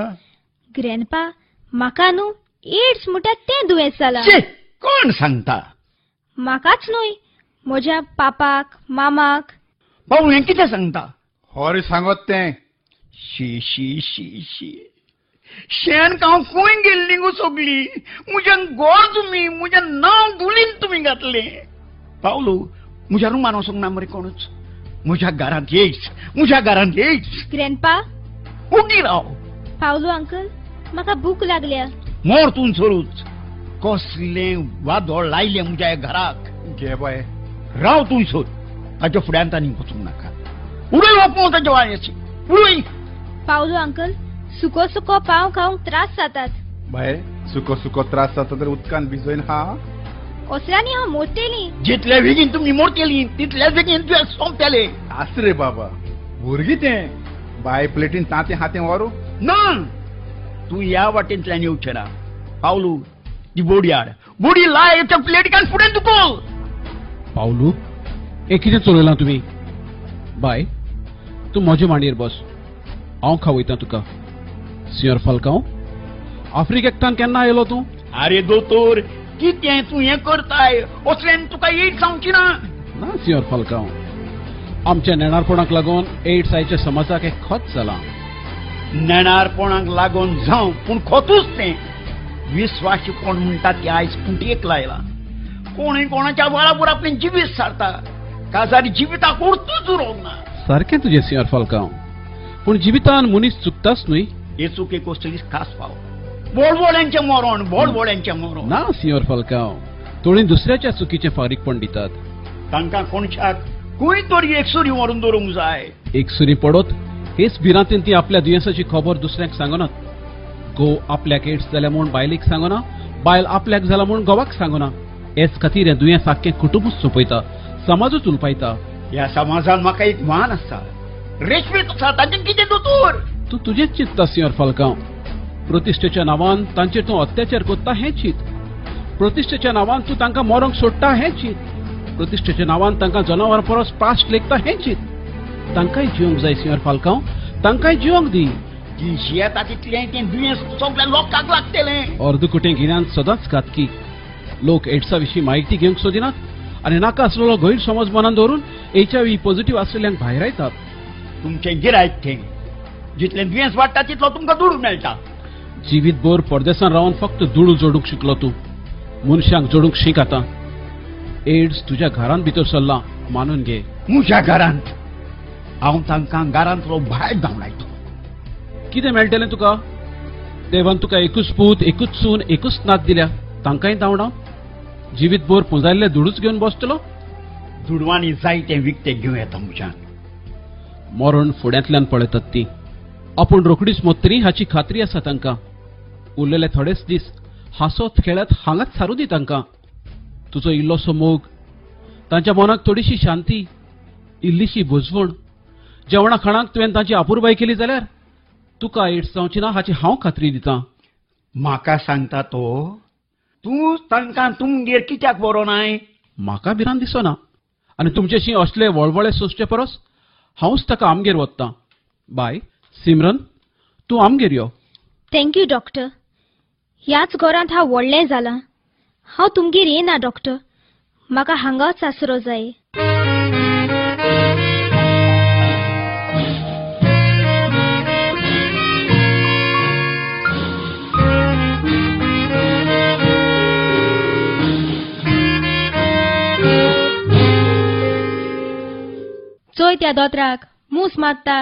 ग्रँडपा म्हाका न्हू एड्स म्हणटा तें दुयेंस जालां. कोण सांगता? म्हाकाच न्हय, म्हज्या पापाक मामाक. पावलू हें कितें सांगता? हय सांगत तें. शी शी शी शी, शेण हांव खंय गेल्ली गो सगली. म्हज्या गोर तुमी म्हज्या नांव धुलीन तुमी घातलें. पावलू म्हज्या रुमान वचूंक ना मरे कोणूच. म्हज्या घरांत एड्स, म्हज्या घरांत एड्स. ग्रँडपा उगी राव. पावलू अंकल म्हाका भूक लागल्या. मोर तूं सरूच कसलें वादळ लायलें म्हज्या घराक. घे बाय राव तूं सोद, ताच्या फुड्यांत आनी वचूंक नाका. उडय वोपो ताच्या वायची उडय. पावलू अंकल सुको सुको पाव खावंक त्रास जातात. बाय सुको सुको त्रास जाता तर उदकान भिजोवन हा. ओसऱ्यांनी हांव मोरतेली. जितले बेगीन तुमी मोरतेली तितले बेगीन दुयेंस सोंपतले. आस रे बाबा, भुरगीं तें. बाय प्लेटीन तांतें हातें व्हरू ना. तूं ह्या वाटेंतल्यान येवचें ना. पावलू ती बोडी हाड, बोडी लाय त्या प्लेटीकान फुडें तुको. पावलू हे कितें चलयलां तुमी? बाय तूं म्हजे मांडयेर बस, हांव खावयतां तुका. सिंयोर फाल्कांव, आफ्रिकेकतान केन्ना आयलो तूं? आरे दोतोर, कितें तूं हें करताय? असल्यान तुका एड्स जावची ना. ना सिंयोर फाल्कांव, आमच्या नेणारपणाक लागून एड्स आयच्या समाजाक एक खत जालां. नेणारपणाक लागून जावं, पूण खतूच तें. विस्वाशीपण म्हणटा तें आयज कुंटयेक लायलां. कोणूय कोणाच्या बळाबर आपलें जिवीत सारता. काजारी जिविताक उरतूच उरोंक ना. सारकें तुजें सिंयोर फाल्कांव, पूण जिवितान मनीस चुकताच न्हय. हे चुकेक कसलीच खास पाव. बोळबोळ्यांचें मरण, बोळबोळ्यांचें मरण. ना सिंयोर फाल्कांव, थोडीं दुसऱ्याच्या चुकीचें फारीकपण दितात. तांकां कोणशाक खंय तरी एकसुरी व्हरून दवरूंक जाय. एकसुरी पडत हेच भिरांतेन ती आपल्या दुयेंसाची खबर दुसऱ्यांक सांगनात. घोव आपल्याक एड्स जाल्या म्हूण बायलेक सांगना, बायल आपल्याक जाला म्हूण घोवाक सांगना. हेच खातीर हें दुयेंस आख्खें कुटुंबूच सोंपयता, समाजूच उलपायता. ह्या समाजान म्हाका एक मान आसा, रेस्पेद आसा. तांचें कितें दोतोर? तूं तुजेंच चिंतता सिंयोर फाल्कांव. प्रतिश्ठेच्या नांवान तांचेर तूं अत्याचार करता हें चीत. प्रतिश्ठेच्या नांवान तूं तांकां मरोंक सोडटा हें चीत. प्रतिश्ठेच्या नांवान तांकां जनावरां परस पास्ट लेखता हें चीत. तांकांय जिवंक जाय सिंयोर फाल्कांव, तांकांय जिवंक दी. ती जियेता तितलें तें दुयेंस सगल्या लोकांक लागतलें. अर्दकुटें गिन्यान सदांच घातकी. लोक एड्सा विशीं म्हायती घेवंक सोदिनात आनी नाका आसलेलो गैरसमज मनान दवरून HIV positive आसलेल्यांक भायरायतात. तुमचें गिरायक तें. जितलें दुयेंस वाडटा तितलो तुमकां दुडू मेळटा. जिवीतभर परदेसान रावन फक्त दुडू जोडूंक शिकलो तूं, मनशांक जोडूंक शीक आतां. एड्स तुज्या घरांत भितर सरलां मानून घे. म्हज्या घरांत? हांव तांकां घरांतलो भायर धांवडायतो. कितें मेळटलें तुका? देवान तुका एकूच पूत, एकूच सून, एकूच नात दिल्या, तांकांय धांवडावन जिवीतभर पुंजायल्ले दुडूच घेवन बसतलो? दुडवांनी जाय तें विकतें घेवं येता म्हज्यान. मरण फुड्यांतल्यान पळयतात ती. आपूण रोखडीच मोत्तरी हाची खात्री आसा तांकां. उरलेले थोडेच दीस हांसत खेळत हांगाच सारूं दी तांकां. तुजो इल्लोसो मोग, तांच्या मनाक थोडीशी शांती, इल्लीशी भुजवण, जेवणा खाणाक तुवें तांची अपुरबाय केली जाल्यार तुका एड्स जावची ना हाची हांव खात्री दितां. म्हाका सांगता तो, तूं तांकां तुमगेर कित्याक बरो नाय? म्हाका भिरांत दिसना आनी तुमचेशी असले वळवळे सोंसचे परस हांवूच ताका आमगेर वत्तां. बाय सिमरन, तूं आमगेर यो. Thank you doctor. ह्याच घरांत हांव व्हडलें जालां. हांव तुमगेर येना डॉक्टर, म्हाका हांगाच आसरो जाय. चोय त्या दोतराक मूस मारता.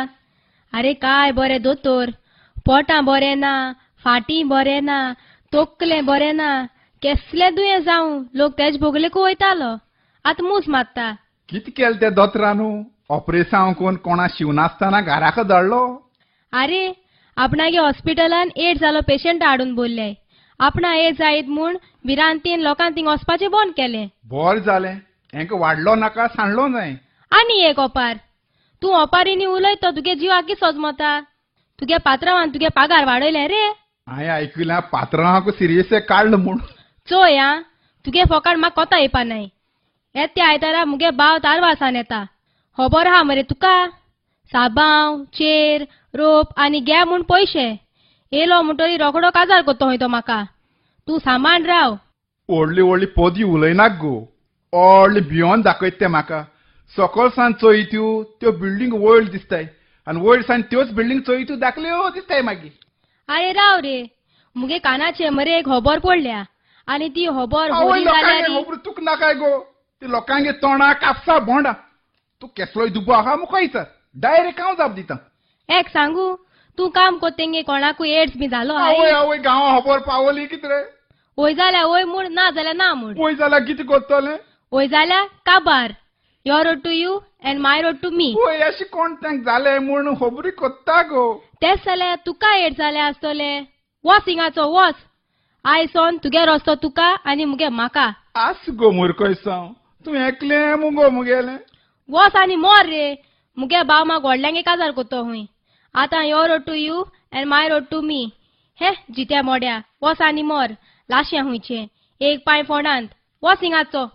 अरे काय बरें दोतोर, पोटां बरें ना, फाटीं बरें ना, तोकलें बरें ना, केसलें दुयें जावं लोक तेज भोगलेक वयतालो. आतां मूस मारता. कितें केलें त्या दोतरानू? ऑपरेसांव करून कोणा शिवनासतना घराक धाडलो. आरे आपणागे हॉस्पिटलान एड्स जालो पेशंट हाडून बोल्ले. आपणा एड्स जायत म्हूण भिरांतीन लोकांक थिंग वचपाचें बंद केलें. बरें जालें, हेंका वाडलो नाका सांडलो न्हय. आनी एक ओपार, तूं ओपारीनी उलयत तो तुगे जिवाक कितें सोजमता? तुगे पात्रांवान तुगे पागार वाडयलें रे. हांवें आयकलां पात्रांवाक सिरियस काडलो म्हूण. चोय आं, तुगे फोकाण म्हाका कोता येवपा नाय. येता त्या आयतारा मुगे भाव तारवासान येता. खबर आहा मरे तुका? साबांव, चेर, रोप आनी घे म्हूण पयशे. येयलो म्हणटरी रोखडो काजार करतो खंय तो म्हाका. तूं सामान राव. व्हडली व्हडली पदी उलयनाक गो, व्हडली भियोन दाखयत तें म्हाका. सकल सान चोयत्यो त्यो बिल्डींग वयर दिसताय आनी वयर सान त्योच बिल्डींग चोयत्यो दाखल्यो दिसताय मागीर. आरे राव रे, मुगे कानाचे मरे एक खबर पडल्या आनी ती खबर खबर तुका नाकाय गो. ती लोकांगे तोंडा कापसा बोंडा. तूं केसलोय दुबो आहा मुका विचार, डायरेक्ट हांव जाप दिता. एक सांगू, तूं काम कोतेंगे कोणाकूय एड्स बी जालो? आवय आवय, गांवा खबर पावली कितें रे? वय जाल्यार वय म्हूण, ना जाल्यार ना म्हूण. वय जाल्यार कितें करतलें? वय जाल्यार काबार. Your road to you and my road to me. वय अशें कोण तांकां जालें म्हूण खबरी कोत्ता गो. तेंच जाल्यार तुका एड्स जालें आसतलें. वच हिंगाचो वच. आयसोन तुगे रस्तो तुका आनी मुगे म्हाका. आस गो मुरकोयसांव, तूं एकलें मुगो मुगेलें. वोस आनी मोर रे. मुगे भाव म्हाका व्हडल्यांगे काजार कोत्तो हुंय. आतां your road to you and my road to me. हे जित्या मोड्या, वोस आनी मोर. लाशें हुंयचें, एक पांय फोंडांत. वोस हिंगाचो.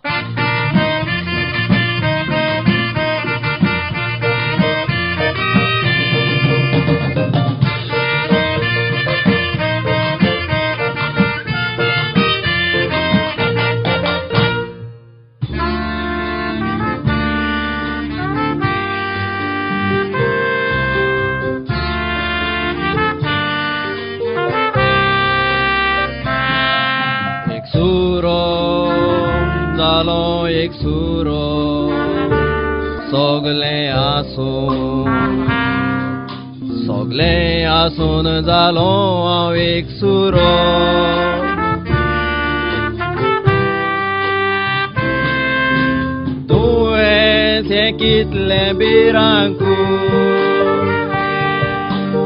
एक सुरो सगलें आसून, सगलें आसून जालो हांव एक सुरो. तुवें हें कितलें भिरांकूळ,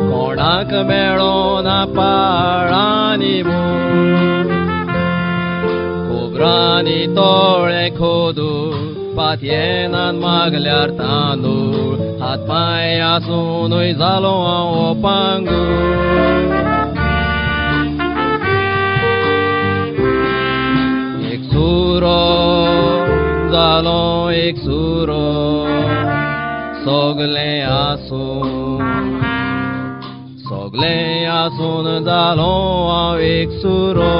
कोणाक मेळोना पाळांनी मूळ. खोबरांनी तोळे खोदू, पातयेनान मागल्यार तांदूळ. हात पांय आसुनूय जालो हांव अपांगूळ. एक सुरो जालो एक सुरो, सगलें आसून, सगलें आसून जालो हांव एक सुरो.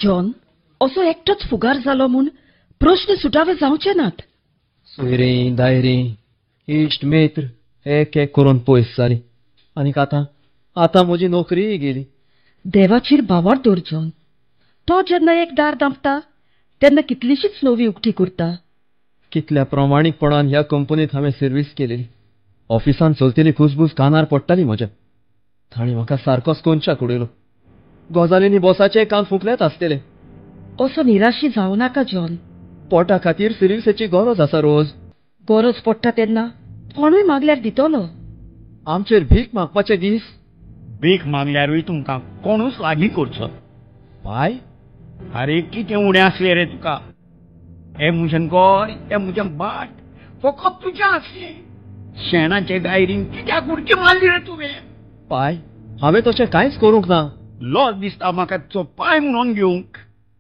जॉन, असो एकटोच फुगार जालो म्हूण प्रश्न सुटावे जावचे नात. सोयरीं दायरीं इश्ट मित्र एक एक करून पयस जाली आनीक आतां आतां म्हजी नोकरीय गेली. देवाचेर भावार दवर जॉन. तो जेन्ना एक दार दामता तेन्ना कितलीशीच नवी उक्ती करता. कितल्या प्रमाणीकपणान ह्या कंपनीत हांवें सर्वीस केलेली. ऑफिसान चलतली खुसबूस कानार पडटाली म्हज्या. ताणें म्हाका सारकोच कोनशाक उडयलो. गजालींनी बॉसाचे कान फुंकलेच आसतले. असो निराशी जावं नाका जॉन. पोटा खातीर सिरियसाची गरज आसा रोज. गरज पडटा तेन्ना कोणूय मागल्यार दितलो. आमचेर भीक मागपाचे दीस. भीक मागल्यारूय तुमकां कोणूच लागीं करचो. पाय, आरे कितें उणें आसलें रे तुका. हें म्हजें घर, हें म्हजें भाट फकत तुजें आसलें. शेणाचे गायरीन कित्याक उडकी मारली रे तुवें? पाय, हांवें तशें कांयच करूंक ना. लॉस दिसता म्हाका तुजो पांय म्हणून घेवंक.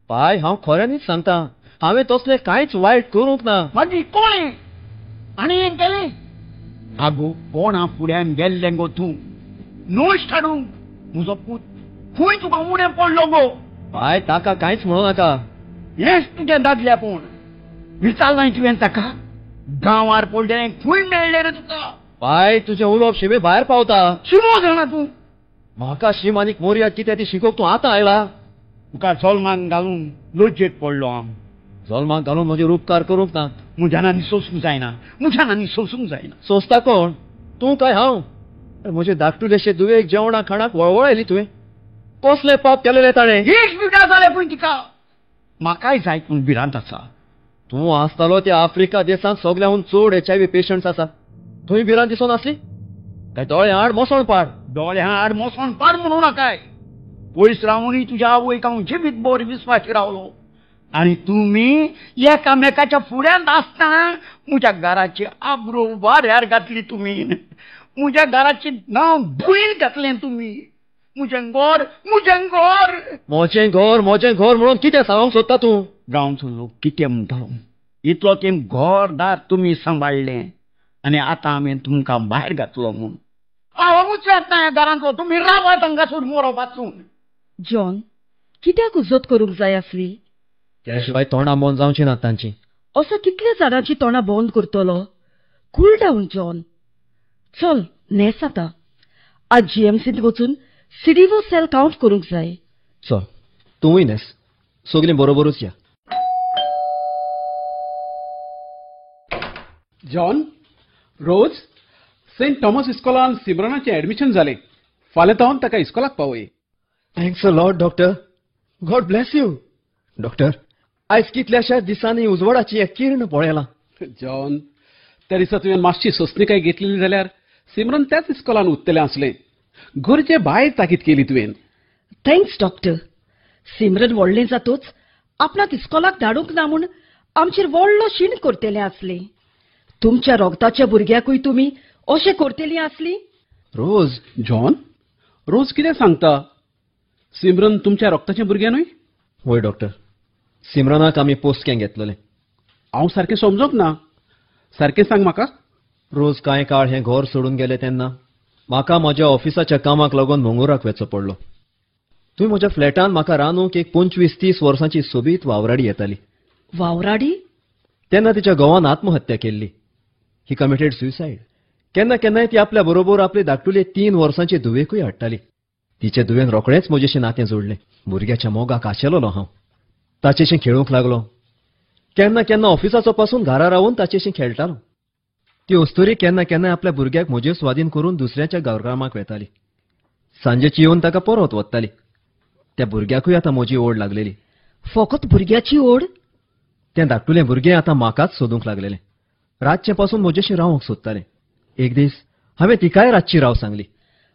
पाय, हांव खऱ्यांनीच सांगता, हांवें तसलें कांयच वायट करूंक ना. मागीर कोणें आनी हें केलें? आगो कोणा फुड्यान गेल्लें गो तूं नश्ट हाडूंक? म्हजो पूत खंय तुका उणें पडलो गो? पाय, ताका कांयच म्हणू नाका. हेंच तुजें दादल्यापण. विचारलां तुवें ताका? गांवार पडलें खंय मेळ्ळें रे तुका? पाय, तुजें उलोवप शिमे भायर पावता. शिमो जाणा तूं. म्हाका शीम आनीक मोर्याद कितें ती शिकोवंक तूं आतां आयला? तुका जल्माक घालून लजेक पडलो हांव. जल्माक घालून म्हजेर उपकार करूंक ना. म्हज्यान आनी सोसूंक जायना, म्हज्यान आनी सोसूंक जायना. सोंसता कोण, तूं काय हांव? म्हजे धाकटुलेशे दुवेक जेवणा खाणाक वळवळायली तुवें. कसलें पाप केलेलें ताणें? एक पिडा जालें पूण तिका. म्हाकाय जायत म्हूण भिरांत आसा. तूं आसतालो त्या आफ्रिका देशांत सगळ्याहून चड HIV patients आसा. थंय भिरांत दिसून आसली काय? दोळे आड मोसण पाड. दोळे आड मोसण पाड म्हणू नाकाय. पयस रावूनय तुज्या आवयक हांव जिवीत भर विस्वाशी रावलो. आनी तुमी एकामेकाच्या फुड्यांत आसतना म्हज्या घराची आब्रू वाऱ्यार घातली तुमी. म्हज्या घराची नांव धुळीन घातलें तुमी. म्हजें घर, म्हजें घर, म्हजें घर, म्हजें घर म्हणून कितें सांगूंक सोदता तूं? गांवचो लोक कितें म्हणटलो? इतलो तेंप घरदार तुमी सांबाळ्ळें आनी आतां हांवें तुमकां भायर घातलो म्हूण. हांवूच येतना ह्या घरांतलो. तुमी रावात हांगासून मोरोपासून. जॉन, कित्याक उजत करूंक जाय आसली? त्या शिवाय तोंडां बंद जावची ना तांची. असो कितल्या जाणांची तोंडां बंद करतलो? Cool down John. चल न्हेस आतां. आज जीएमसींत वचून CD4 sale count करूंक जाय. चल तूंय न्हेस, सगळीं बरोबरूच या. जॉन, रोज, सेंट थॉमस इस्कॉलान सिमरनाचें एडमिशन जालें. फाल्यां तावन ताका इस्कॉलाक पावय. Thanks a lot doctor. God bless you. Doctor, आयज कितल्याशाच दिसांनी उजवाडाची एक किर्ण पळयलां. जॉन, त्या दिसा तुवें मातशी सोंसणीकाय घेतलेली जाल्यार सिमरन त्याच इस्कॉलान उत्तलें आसलें. गरजे भायर ताकीत केली तुवें. Thanks doctor. Simran व्हडलें जातोच आपणाक इस्कॉलाक धाडूंक ना म्हूण आमचेर व्हडलो शीण करतलें आसलें. तुमच्या रोगताच्या भुरग्याकूय तुमी अशें करतलीं आसलीं? रोज, जॉन, रोज कितें सांगता? सिमरन तुमच्या रोगताचें भुरगें न्हय? वय डॉक्टर, सिमरनाक आमी पोसकें घेतलेलें. हांव सारकें समजोंक ना, सारकें सांग म्हाका. रोज कांय काळ हें घर सोडून गेलें तेन्ना म्हाका म्हज्या ऑफिसाच्या कामाक लागून मंगळूराक वचचो पडलो. थंय म्हज्या फ्लॅटान म्हाका रांदूंक एक 25-30 वर्सांची सोबीत वावराडी येताली. वावराडी? तेन्ना तिच्या घोवान आत्महत्या केल्ली. He committed suicide. केन्ना केन्नाय ती आपल्या बरोबर आपले धाकटुले 3 वर्सांचे धुवेकूय हाडटाली. तिचे धुवेन रोखडेंच म्हजेशी नातें जोडलें. भुरग्याच्या मोगाक आशेलोलो हांव. ताचेशी खेळूंक लागलो. केन्ना केन्ना ऑफिसाचो पासून घरा रावून ताचेशी खेळटालो. ती अस्तुरी केन्ना केन्नाय आपल्या भुरग्याक म्हजे स्वाधीन करून दुसऱ्याच्या गांवकामाक वेताली. सांजेची येवन ताका परत वताली. त्या भुरग्याकूय आतां म्हजी ओड लागलेली. फकत भुरग्याची ओड? तें धाकटुलें भुरगें आतां म्हाकाच सोदूंक लागलेलें. रातचें पासून म्हजेशी रावंक सोदतालें. एक दीस हांवें तिकाय रातची राव सांगली.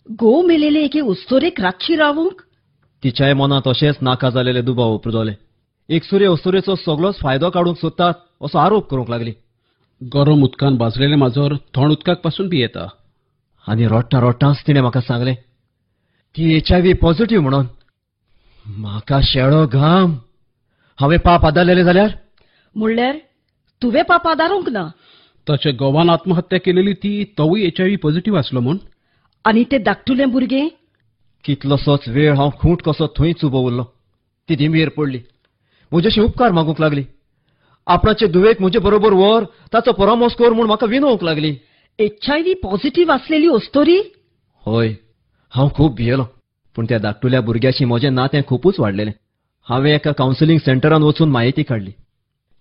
घोव मेलेले एके अस्तुरेक रातची रावंक? तिच्याय मनांत अशेंच नाका जालेले दुबाव उपजले. एकसुरे अस्तुरेचो सगळोच फायदो काडूंक सोदतात असो आरोप करूंक लागली. गरम उदकान भाजलेलें माजर थंड उदकाक पासून पियेता. आनी रडटा रडटांच तिणें म्हाका सांगलें ती HIV positive म्हणून. म्हाका शेळो घाम. हांवें पाप आदारलेलें जाल्यार? म्हणल्यार तुवें पाप आदारूंक ना? ताच्या घोवान आत्महत्या केलेली ती, तोवूय HIV positive आसलो म्हूण. आनी ते धाकटुलें भुरगें? कितलोसोच वेळ हांव खूंट कसो थंयच उबो उरलो. ती दिंबयेर पडली. म्हजेशी उपकार मागूंक लागली. आपणाचे धुवेक म्हजे बरोबर व्हर, ताचो परामर्श कर म्हूण म्हाका विनोवंक लागली. HIV positive आसलेली अस्तुरी? हय, हांव खूब भियेलो. पूण त्या धाकटुल्या भुरग्याशी म्हजें नातें खुपूच वाडलेलें. हांवें एका कावन्सिलींग सेंटरान वचून म्हायती काडली.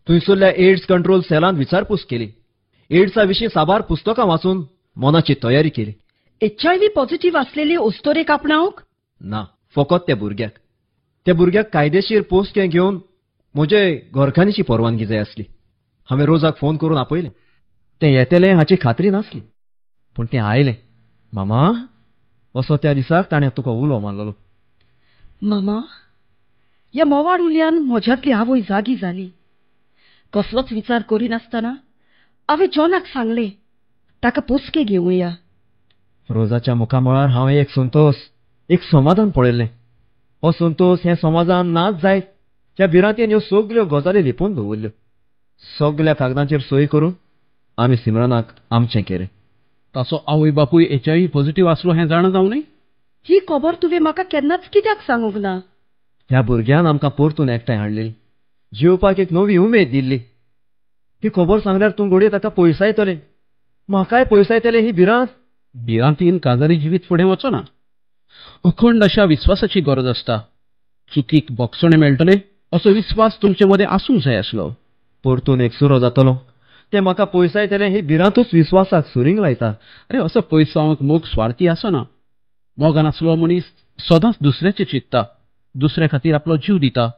थंयसरल्या एड्स कंट्रोल सेलान विचारपूस केली. एड्सा विशीं साबार पुस्तकां वाचून मनाची तयारी केली. HIV positive आसलेली अस्तुरेक आपणावंक? ना, फकत त्या भुरग्याक. त्या भुरग्याक कायदेशीर पोसकें घेवन म्हजे घरकान्नीची परवानगी जाय आसली. हांवें रोजाक फोन करून आपयलें. तें येतलें हाची खात्री नासली, पूण तें आयलें. मामा, असो त्या दिसाक ताणें तुका उलो मारलेलो. मामा, ह्या मोवाळ उल्यान म्हज्यांतली आवय जागी जाली. कसलोच विचार करिनासतना हांवें जॉनाक सांगलें ताका पोसकें घेवया. रोजाच्या मुखामळार हांवें एक संतोष, एक समाधान पळयल्लें. हो संतोष हें समाधान नाच जायत त्या भिरांतेन ह्यो सगल्यो गजाली लिपोवन दवरल्यो. सगल्या कागदांचेर सही करून आमी सिमरनाक आमचें केलें. ताचो आवय बापूय HIV positive आसलो हें जाणा जावं न्हय? ही खबर तुवें म्हाका केन्नाच कित्याक सांगूंक ना? ह्या भुरग्यान आमकां परतून एकठांय हाडली. जिवपाक एक नवी उमेद दिल्ली. ही खबर सांगल्यार तूं घडये ताका पयसायतलें, म्हाकाय पयसायतलें ही भिरांत. भिरांतीन काजारी जिवीत फुडें वचना. अखंड अशा विस्वासाची गरज आसता. चुकीक बोगसणें मेळटलें असो विस्वास तुमचे मदें आसूंक जाय आसलो. परतून एकसुरो जातलो तें म्हाका पयसायतलें ही भिरांतूच विस्वासाक सुरींग लायता. अरे, असो पयसावंक मोग स्वार्थी आसना. मोगान आसलो मनीस सदांच दुसऱ्याचें चिंतता, दुसऱ्या खातीर आपलो जीव दिता,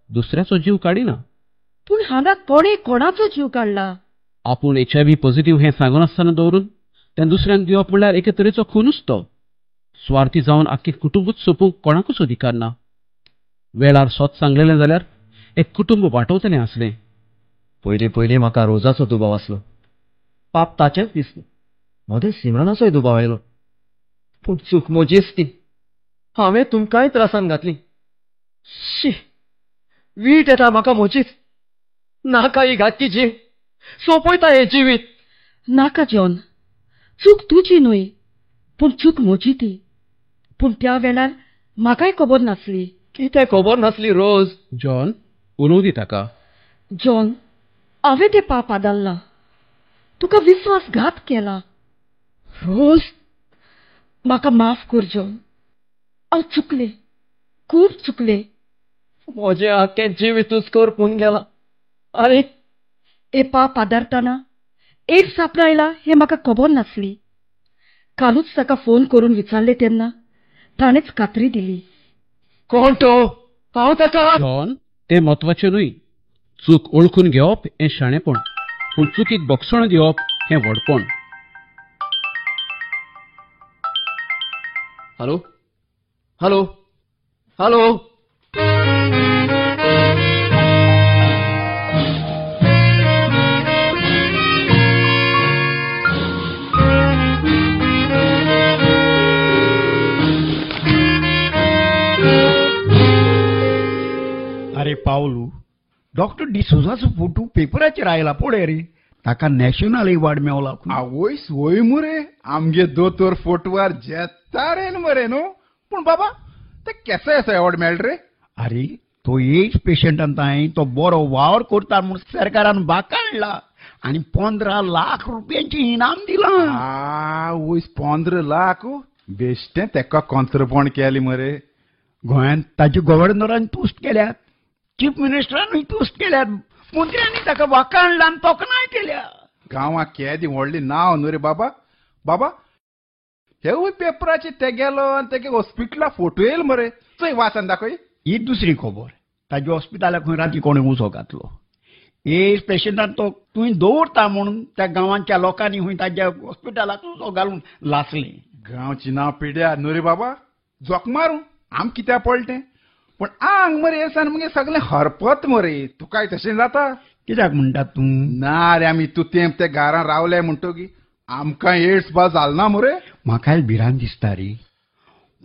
दुसऱ्याचो जीव काडिना. पूण हांगा कोणें कोणाचो जीव काडला? आपूण HIV positive हें सांगनासतना दवरून तें दुसऱ्यांक दिवप म्हणल्यार एके तरेचो खुनूच तो. स्वार्थी जावन आख्खें कुटुंबूच सोंपूंक कोणाकूच अधिकार ना. वेळार सोत सांगलेलें जाल्यार एक कुटुंब वाटवतलें आसलें. पयलीं पयलीं म्हाका रोजाचो दुबाव आसलो. पाप ताचेंच दिसलें. मदें सिमरनाचोय दुबाव आयलो. पूण चूक म्हजीच ती. हांवें तुमकांय त्रासान घातली. शी, वीट येता म्हाका म्हजीच. नाका ही घातकी जीण, सोंपयता हें जिवीत. नाका जॉन, चूक तुजी न्हय, पूण चूक म्हजी ती. पूण त्या वेळार म्हाकाय खबर नासली. कितें खबर नासली रोज? जॉन, उलोवं दी ताका. जॉन, हांवें तें पाप आदारलां. तुका विस्वासघात केला. रोज, म्हाका माफ कर जॉन. हांव चुकलें, खूब चुकलें. म्हजें आख्खें जिवितूच करपून गेलां. आनी हे पाप आदारतना एड्स आपणायला हें म्हाका खबर नासली. कालूच ताका फोन करून विचारलें तेन्ना ताणेंच खात्री दिली. कोण तो? हांव ताका. जॉन, तें म्हत्वाचें न्हय. चूक ओळखून घेवप हें शाणेपण, पूण चुकीक बोगसण दिवप हें व्हडपण. Hello hello hello. अरे पावलू, डॉक्टर डिसोजाचो फोटो पेपराचेर आयला पळय रे, ताका नॅशनल एवॉर्ड मेवला. आवय सोय मुरे, आमगे दोतोर फोटवार जेता रे मरे न्हू. पूण बाबा ते केसो येसो एवॉर्ड मेळ रे? अरे तो एड्स पेशंटान तांय तो बरो वावर करता म्हूण सरकारान बाकाडला आनी 15 लाख रुपयांचें इनाम दिलां. आवय 15 लाख? बेश्टें तेका कोंत्रपण केली मरे. गोंयांत ताजे गव्हर्नरान तुस्त केल्यात, चीफ मिनिस्टरानूय तुस्त केल्यात, मंत्र्यांनी ताका वाकाणला आनी तोखणाय केल्या. गांवाक केदी व्हडली नांव न्हू रे बाबा. बाबा हेवूय पेपराचे तेगेलो आनी तेगे हॉस्पिटला फोटो येयल मरे, चोय वाचन दाखय. ही दुसरी खबर, ताज्या हॉस्पिटलाक खंय राती कोणें उजो घातलो. एड्स पेशंटान तो तुवें दवरता म्हणून त्या गांवांच्या लोकांनी खंय ताज्या हॉस्पिटलाक उजो घालून लासलें. गांवची नांव पिड्या न्हू रे बाबा, जोक मारूं आम कित्याक पडलें तें. पूण आंग मरे येसान मगे सगळें हरपत मरे. तुकाय तशें जाता? कित्याक म्हणटा तूं? ना रे, आमी तूं तेंप ते घरान रावले म्हणटकीर आमकां एड्स बा जाल ना मरे. म्हाकाय भिरांत दिसता रे,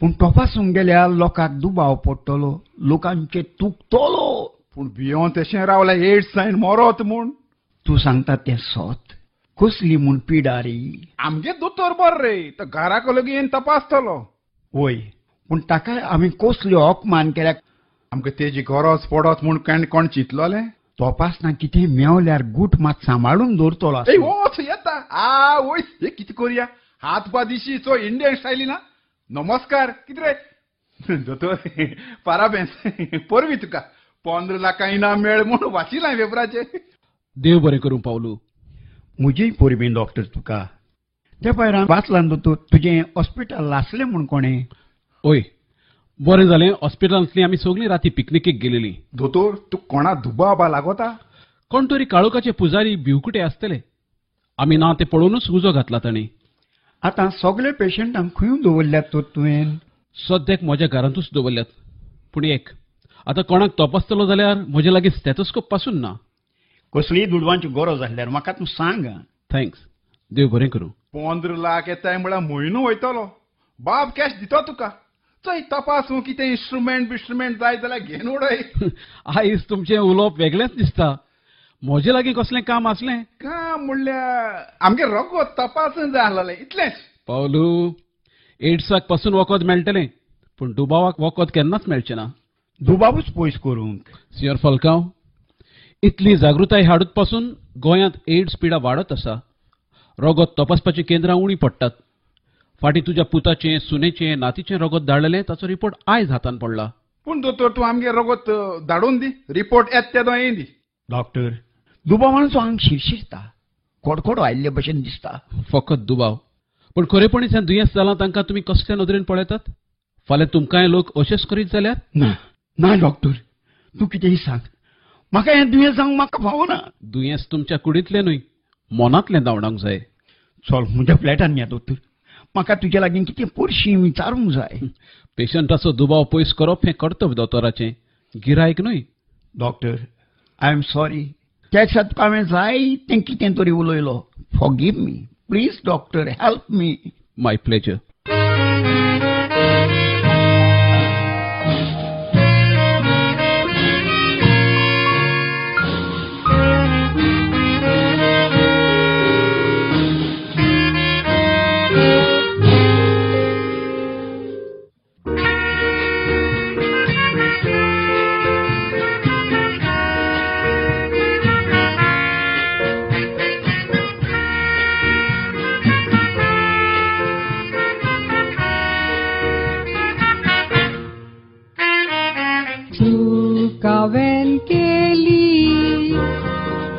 पूण तपासूंक गेल्यार लोकांक दुबाव पडटलो, लोकांचे तुकतलो. पूण भियोन तशें रावले एड्स जायन मरोत म्हूण. तूं सांगता तें सत. कसली म्हूण पिडा रे? आमगे दोतोर बरो रे, तो घराक लगीन तपासतलो. वय, पूण ताका आमी कसल्यो अपमान केल्या. आमकां तेजी गरज पडत म्हूण केन्ना कोण चिंतलोलें? तपासना कितें मेवल्यार गूट मात सांबाळून दवरतलो. वच येता. आवय हे कितें करुया, हात पा दिशी चो इंडियन स्टायली ना. नमस्कार, कितें रे दोतोर, पाराबेन्स, परबी तुका. 15 लाखां इनाम मेळ म्हूण वाचिलां पेपराचेर. देव बरें करूं पावलू. म्हजीय परबी डॉक्टर तुका. ते पयर वाचलां दोतोर, तुजें हॉस्पिटल लासलें म्हूण कोणें. ओय बरें जालें, हॉस्पिटलांतली आमी सगळीं राती पिकनिकेक गेलेली. दोतोर तूं कोणा दुबाव लागोता? कोण तरी काळोखाचे पुजारी भिवकुटे आसतले, आमी ना ते पळोवनूच उजो घातला तांणी. आतां सगळे पेशंटांक खंय दवरल्यात तर तुवें? सद्याक म्हज्या घरांतूच दवरल्यात. पूण एक आतां कोणाक तपासतलो जाल्यार म्हजे लागीं स्टेथोस्कोप पासून ना. कसलीय दुडवांची गरज आसल्यार म्हाका तूं सांग. Thanks, देव बरें करूं. 15 लाख येताय म्हळ्यार म्हयनो वयतलो. बाब कॅश दितो तुका. चोय तपासूं कितें इन्स्ट्रुमेंट बिस्ट्रुमेंट जाय जाल्यार घेवन उडय. आयज तुमचें उलोवप वेगळेंच दिसता. म्हजे लागीं कसलें काम आसलें? काम म्हणल्यार आमगे रगत तपासून जाय आसलें इतलेंच. पावलू, एड्साक पासून वखद मेळटलें, पूण दुबावाक वखद केन्नाच मेळचें ना. दुबावूच पयस करूंक. सियोर फाल्कांव, इतली जागृताय हाडूत पासून गोंयांत एड्स पिडा वाडत आसा. रगत तपासपाचीं केंद्रां उणीं पडटात. फाटीं तुज्या पुताचें, सुनेचें, नातीचें रगत धाडलेलें, ताचो रिपोर्ट आयज हातान पडला. पूण दोतोर तूं आमगे रगत धाडून दी, रिपोर्ट येत तेदो येवन दी. डॉक्टर, दुबावान आंग शिरशिरता, कोडकोडो आयिल्ले भशेन दिसता. फकत दुबाव? पूण खरेपणीच हें दुयेंस जालां तांकां तुमी कसल्या नदरेन पळयतात? फाल्यां तुमकांय लोक अशेंच करीत जाल्यार? ना ना डॉक्टर, तूं कितेंय सांग, म्हाका हें दुयेंस जावंक म्हाका फावना. दुयेंस तुमच्या कुडींतलें न्हय, मनांतलें धांवडावंक जाय. चल म्हज्या फ्लॅटान या दोतोर, म्हाका तुज्या लागीं कितें परशी विचारूंक जाय. पेशंटाचो दुबाव पयस करप हें कर्तव्य दोतोराचें, गिरायक न्हय. डॉक्टर, I am sorry, त्या दिसा तुका हांवें जाय तें कितें तरी उलयलो. Forgive me please doctor, help me. My pleasure. केली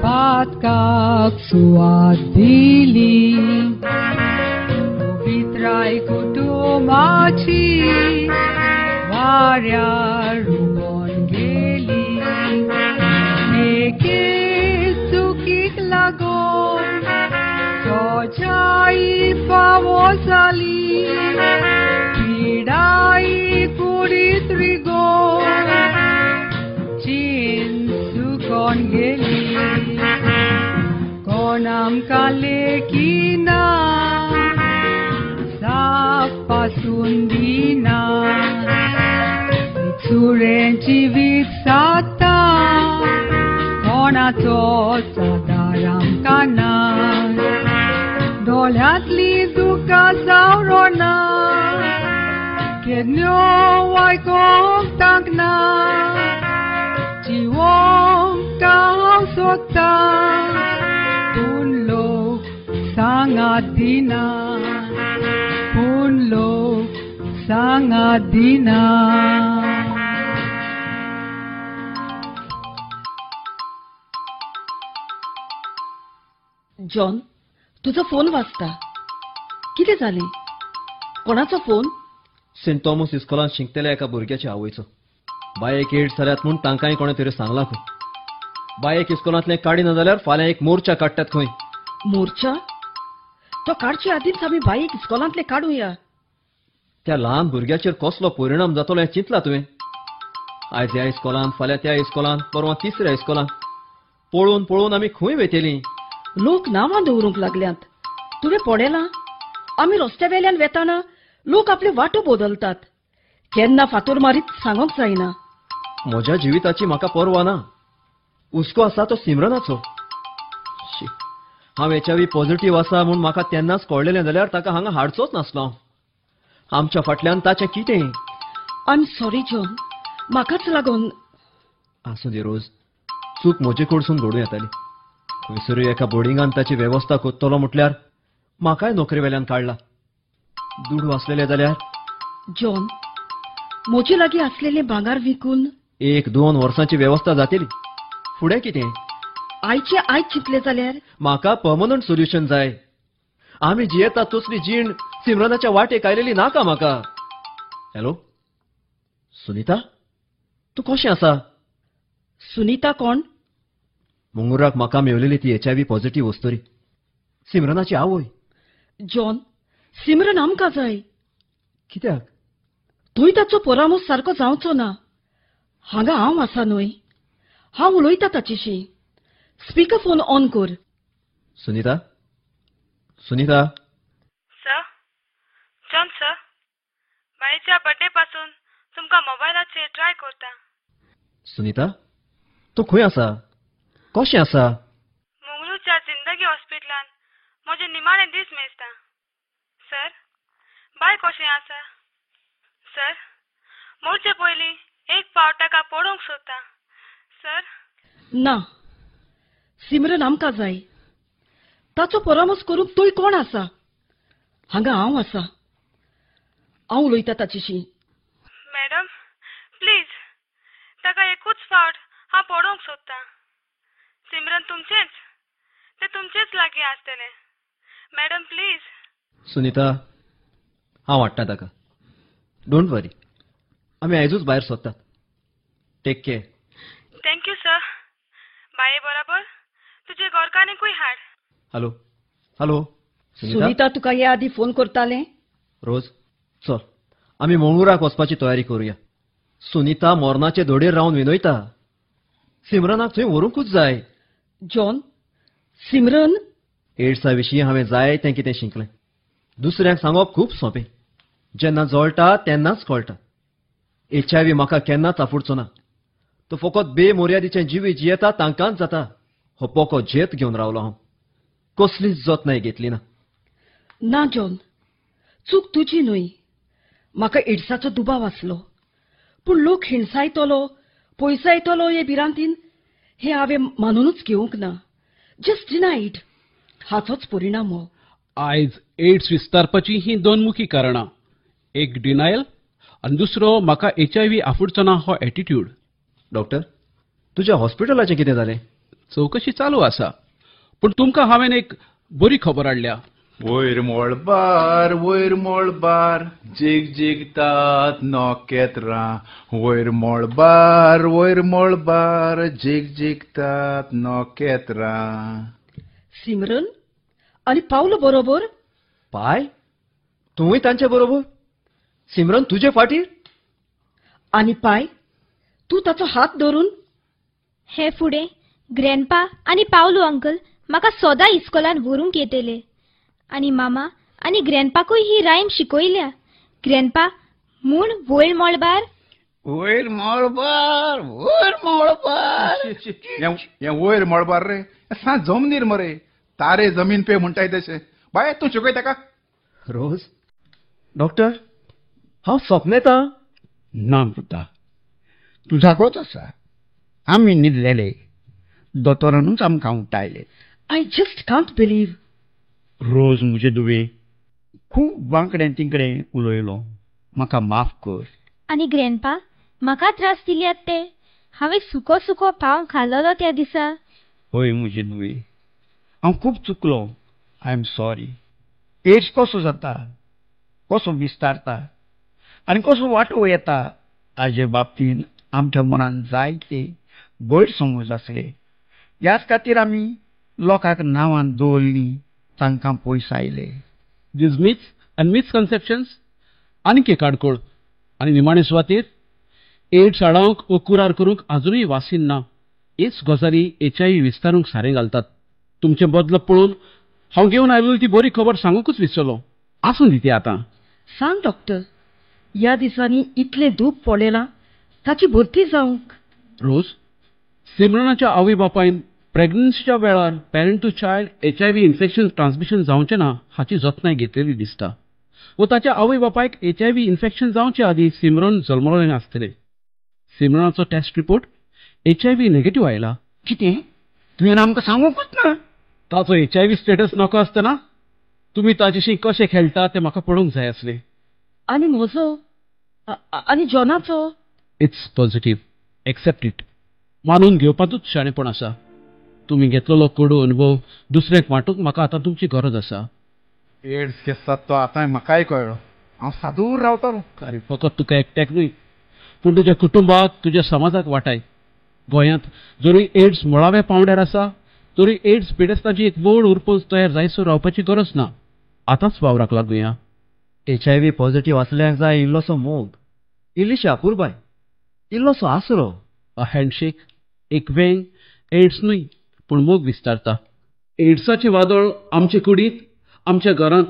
पातकाक सुवात दिली, पवित्राय कुटुंबाची वाऱ्यार रुमोन गेली. एके चुकीक लागून सजाई फावो जाली, पिडा आमकां लेखिना, साफ पासून दिना. एकसुरें जिवीत साता, कोणाचोच आदार आमकां ना. दोळ्यांतली दुकां सावरोना, केन्ना आयकोंक तांकना. जिवोंक हांव सोदता, पूण लोक सांगात दिना, पूण लोक सांगात दिना. जॉन, तुजो फोन वाजता. कितें जालें? कोणाचो फोन? सेंट थॉमस इस्कोलांत शिकतल्या एका भुरग्याच्या आवयचो. बायेक एड्स जाल्यात म्हूण तांकांय कोणें तरी सांगलां खंय. बायेक इस्कोलांतलें काडिना जाल्यार फाल्यां एक मोर्चा काडटात खंय. मोर्चा? तो काडचे आदींच आमी बायेक इस्कोलांतलें काडुया. त्या ल्हान भुरग्याचेर कसलो परिणाम जातलो हें चिंतलां तुवें? आयज ह्या इस्कोलांत, फाल्यां त्या इस्कोलांत, परवां तिसऱ्या इस्कोलांत, पळोवन पळोवन आमी खंय वेतेलीं? लोक नांवां दवरूंक लागल्यांत. तुवें पळयलां, आमी रस्त्या वेल्यान वेताना लोक आपले वाटो बदलतात. केन्ना फातोर मारीत सांगूंक जायना. म्हज्या जिविताची म्हाका पर्वा ना. हुस्को आसा तो सिमरनाचो. हांव एच I V positive आसा म्हूण म्हाका तेन्नाच कळ्ळेलें जाल्यार ताका हांगा हाडचोच नासलो हांव. आमच्या फाटल्यान ताचें कितें? I am sorry John, म्हाकाच लागून. आसूं दी रोज, चूक म्हजे कडसून घडूं येताली. खंयसरूय एका बोर्डिंगान ताची वेवस्था करतलो म्हटल्यार म्हाकाय नोकरे वेल्यान काडला. दुडू आसलेले जाल्यार? जॉन, म्हजे लागीं आसलेलें भांगर विकून 1-2 वर्सांची वेवस्था जातली. फुडें कितें? आयचे आयज चिंतलें जाल्यार म्हाका पर्मनंट सोल्युशन जाय. आमी जियेतात तसली जीण सिमरनाच्या वाटेक आयलेली नाका म्हाका. हॅलो सुनीता, तूं कशें आसा? सुनीता कोण? मंगळुराक म्हाका मेवलेली ती एच I V positive वस्तुरी, सिमरनाची आवय. जॉन, सिमरन आमकां जाय. कित्याक? थंय ताचो परामर्श सारको जावचो ना. हांगा हांव आसा न्हय, हांव उलयता ताचेशी. स्पीकर फोन ऑन कर. Sunita, Sunita. Sir, John sir, बायच्या बर्थडे पासून तुमकां मोबायलाचेर ट्राय करता. सुनीता, तूं खंय आसा? कशें आसा? मंगळूरच्या जिंदगी हॉस्पिटलान म्हजे निमाणे दीस मेजता. सर, बाय कशें आसा? सर, मोरचे पयलीं एक फावट ताका पळोवंक सोदता. सर. ना, सिमरन आमकां जाय. ताचो परामर्श करूंक तूं कोण आसा? हांगा हांव आसा, हांव उलयता ताचेशी. मॅडम प्लीज, ताका एकूच फावट हांव पळोवंक सोदता. सिमरन तुमचेंच, तें तुमचेच लागीं आसतलें. Madam please. सुनीता, हांव हाडटा ताका. Don't वरी, आमी आयजूच भायर सोदतात. Take care. Thank you sir. बाये बरोबर तुजे घरकान्नीकूय हाड. हॅलो हॅलो सुनीता, तुका हे आदी फोन करतालें? रोज चल, आमी मंगळुराक वचपाची तयारी करुया. सुनीता मरणाचे धोडेर रावन विनयता. सिमरनाक थंय व्हरूंकूच जाय. जॉन, सिमरन एड्सा विशीं हांवें जाय तें कितें शिकलें. दुसऱ्यांक सांगप खूब सोंपें. जेन्ना जळटा तेन्नाच कळटा. एच I V म्हाका केन्नाच आफुडचो ना. तो फकत बेमर्यादीचें जिवीत जियेता तांकांच जाता. हो पोको झेत घेवन रावलो हांव. कसलीच जतनाय घेतली ना. ना जॉन, चूक तुजी न्हय. म्हाका एड्साचो दुबाव आसलो, पूण लोक हिणसायतलो, पयसायतलो हे भिरांतीन हें हांवें मानूनच घेवंक ना. जस्ट डिनायड. हाचोच परिणाम हो. आयज एड्स विस्तारपाची ही दोन मुखी कारणां. एक डिनायल आनी दुसरो म्हाका एच I V आफुडचो ना हो एटिट्यूड. डॉक्टर, तुज्या हॉस्पिटलाचें कितें जालें? चवकशी चालू आसा, पूण तुमकां हांवें एक बरी खबर हाडल्या. वयर मळबार, वयर मळबार, झिगझिगतात नखेत्रां. वयर मळबार, वयर मळबार, झिगझिगतात नखेत्रां. सिमरन आनी पावलो बरोबर? पाय, तूंय तांचे बरोबर? सिमरन तुजे फाटीर? आनी पाय, तूं ताचो हात धरून? हे फुडें ग्रँडपा आनी पावलो अंकल म्हाका सदां इस्कोलान व्हरूंक येतले. आनी मामा आनी ग्रँडपाकूय ही रायम शिकयल्या. ग्रँडपा म्हूण वयर मळबार, वयर मळबार, वयर मळबार. हें वयर मळबार रे, सा जमनीर मरे, तारे जमीन पे म्हणटाय तशें. बाय तूं शिकय ताका. रोज, डॉक्टर, हांव सपनेता ना पुता, तूं जागोच आसा. आमी न्हिदलेले, दोतोरानूच आमकां उठायले. I just can't believe. Rose म्हजे दुवे, खूब वांकडें तिकडें उलयलो, म्हाका माफ कर. आनी ग्रँडपा, म्हाका त्रास दिल्यात ते. हांवें सुको सुको पाव खाल्लो त्या दिसा. हय म्हजे दुवे, हांव खूब चुकलो. I am sorry. AIDS कसो जाता, कसो विस्तारता आनी कसो वांटो येता हाजे बाबतीन आमच्या मनान जायते गैरसमज आसले. ह्याच खातीर आमी लोकांक नांवान दवरलीं, तांकां पयसायले. These myths and misconceptions आनीक एक आडखळ. आनी निमाणे सुवातेर एड्स आडावंक व कुरार करूंक आजुनूय वासीन ना. हेच गजाली एचआयव्ही विस्तारूंक सारें घालतात. तुमचें बदलप पळोवन हांव घेवन आयिल्ली ती बरी खबर सांगूंकूच विसरलो. आसूं दी ती आतां. सांग डॉक्टर, ह्या दिसांनी इतलें दूख पळयलां ताची भरती जावंक. रोज, सिमरनाच्या आवय बापायन प्रेग्नन्सीच्या वेळार parent to child HIV infection transmission जावचें ना हाची जतनाय घेतलेली दिसता. व ताच्या आवय बापायक एचआयव्ही इन्फेक्शन जावचे आदीं सिमरन जल्मलें आसतलें. सिमरनाचो टेस्ट रिपोर्ट एचआयव्ही नेगेटीव आयला. कितें? तुवें आमकां सांगूंकूच ना? ताचो एचआयव्ही स्टेटस नको आसतना तुमी ताचेशी कशें खेळटा तें म्हाका पळोवंक जाय आसलें. आनी म्हजो आनी जॉनाचो? It's positive, accept it. मानून घेवपांतूच शाणेपण आसा. तुमी घेतलेलो कोडू अनुभव दुसऱ्याक वांटूंक म्हाका आतां तुमची गरज आसा. एड्स केसात तो आतां म्हाकाय कळ्ळो. हांव सादूर रावतालो. अरे फकत तुका एकट्याक न्हय, पूण तुज्या कुटुंबाक, तुज्या समाजाक वाटाय. गोंयांत जरूय एड्स मुळाव्या पांवड्यार आसा तरी एड्स पिडेस्तांची एक व्हड उरपंच तयार जायसर रावपाची गरज ना. आतांच वावराक लागुया. एचआयव्ही पॉझिटिव्ह आसल्यांक जाय इल्लोसो मोग, इल्लीशी अपुरबाय, इल्लोसो आसरो. अ हँडशेक, एक वेंग एड्स न्हय पूण मोग विस्तारता. एड्साचें वादळ आमचे कुडींत, आमच्या घरांत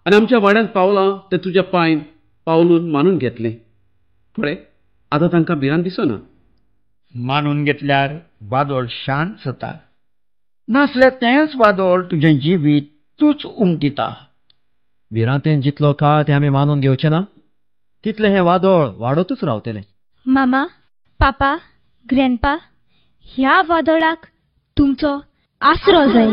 आनी आमच्या वाड्यांत पावलां तें तुज्या पांयन पावलून मानून घेतलें. पळय आतां तांकां भिरांत दिसना. मानून घेतल्यार वादळ शांत जाता, नासल्यार तेंच वादळ तुजें जिवीत तूच उमटिता. भिरांतेन जितलो काळ तें आमी मानून घेवचें ना तितलें हें वादळ वाडतूच रावतलें. मामा, पापा, ग्रँडपा, ह्या वादळाक तुमचो आसरो जाय.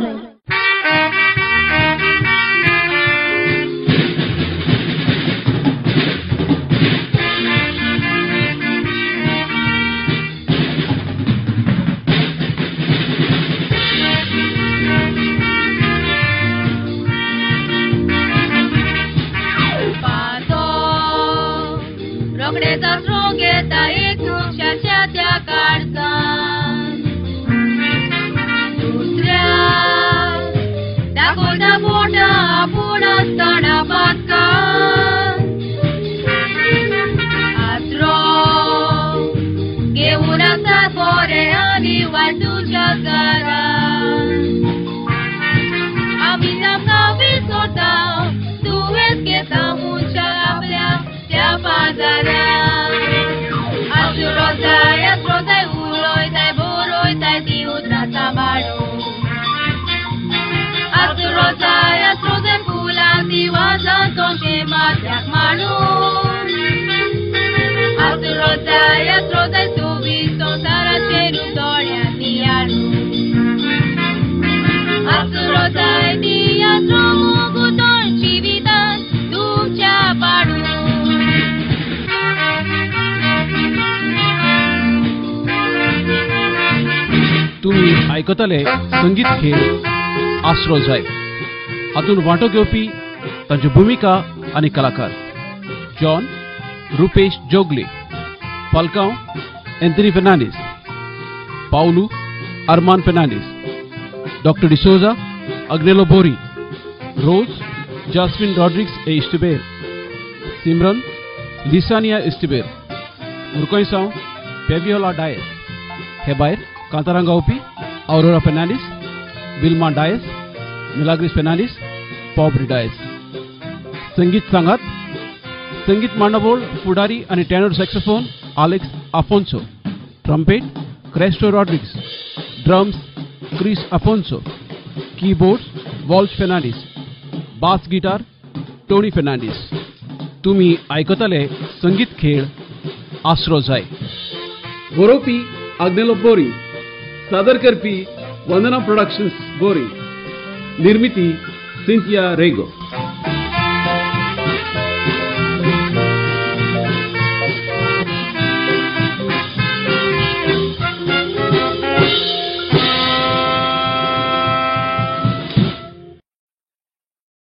तुमी आयकतले संगीत खेळ आसरो जाय. हातूंत वांटो घेवपी तांच्यो भुमिका आनी कलाकार John Rupesh Jogle, Falcao Anthony Fernandes, Paulo Arman Fernandes, doctor D'Souza Agnelo Bori, Rose Jasmine Rodrigues A Estiber, Simran Lisania Estiber, Murkoisaon Peviola Dias. हे भायर कांतारां गावपी Aurora Fernandes, विल्मा डायस, मिलाग्रीस फेर्नांडीस, पॉब्री डायस. संगीत सांगात, संगीत मांडावळ, फुडारी आनी tenor saxophone Alex Afonso, trumpet Cresto Rodrigues, drums Chris Afonso, keyboards Walsh Fernandes, bass guitar Tony Fernandes. तुमी आयकतले संगीत खेळ आसरो जाय. बरोवपी आग्नेलो बोरी, सादर करपी वंदना प्रोडक्शन्स बोरी, निर्मिती सिंथिया रेगो.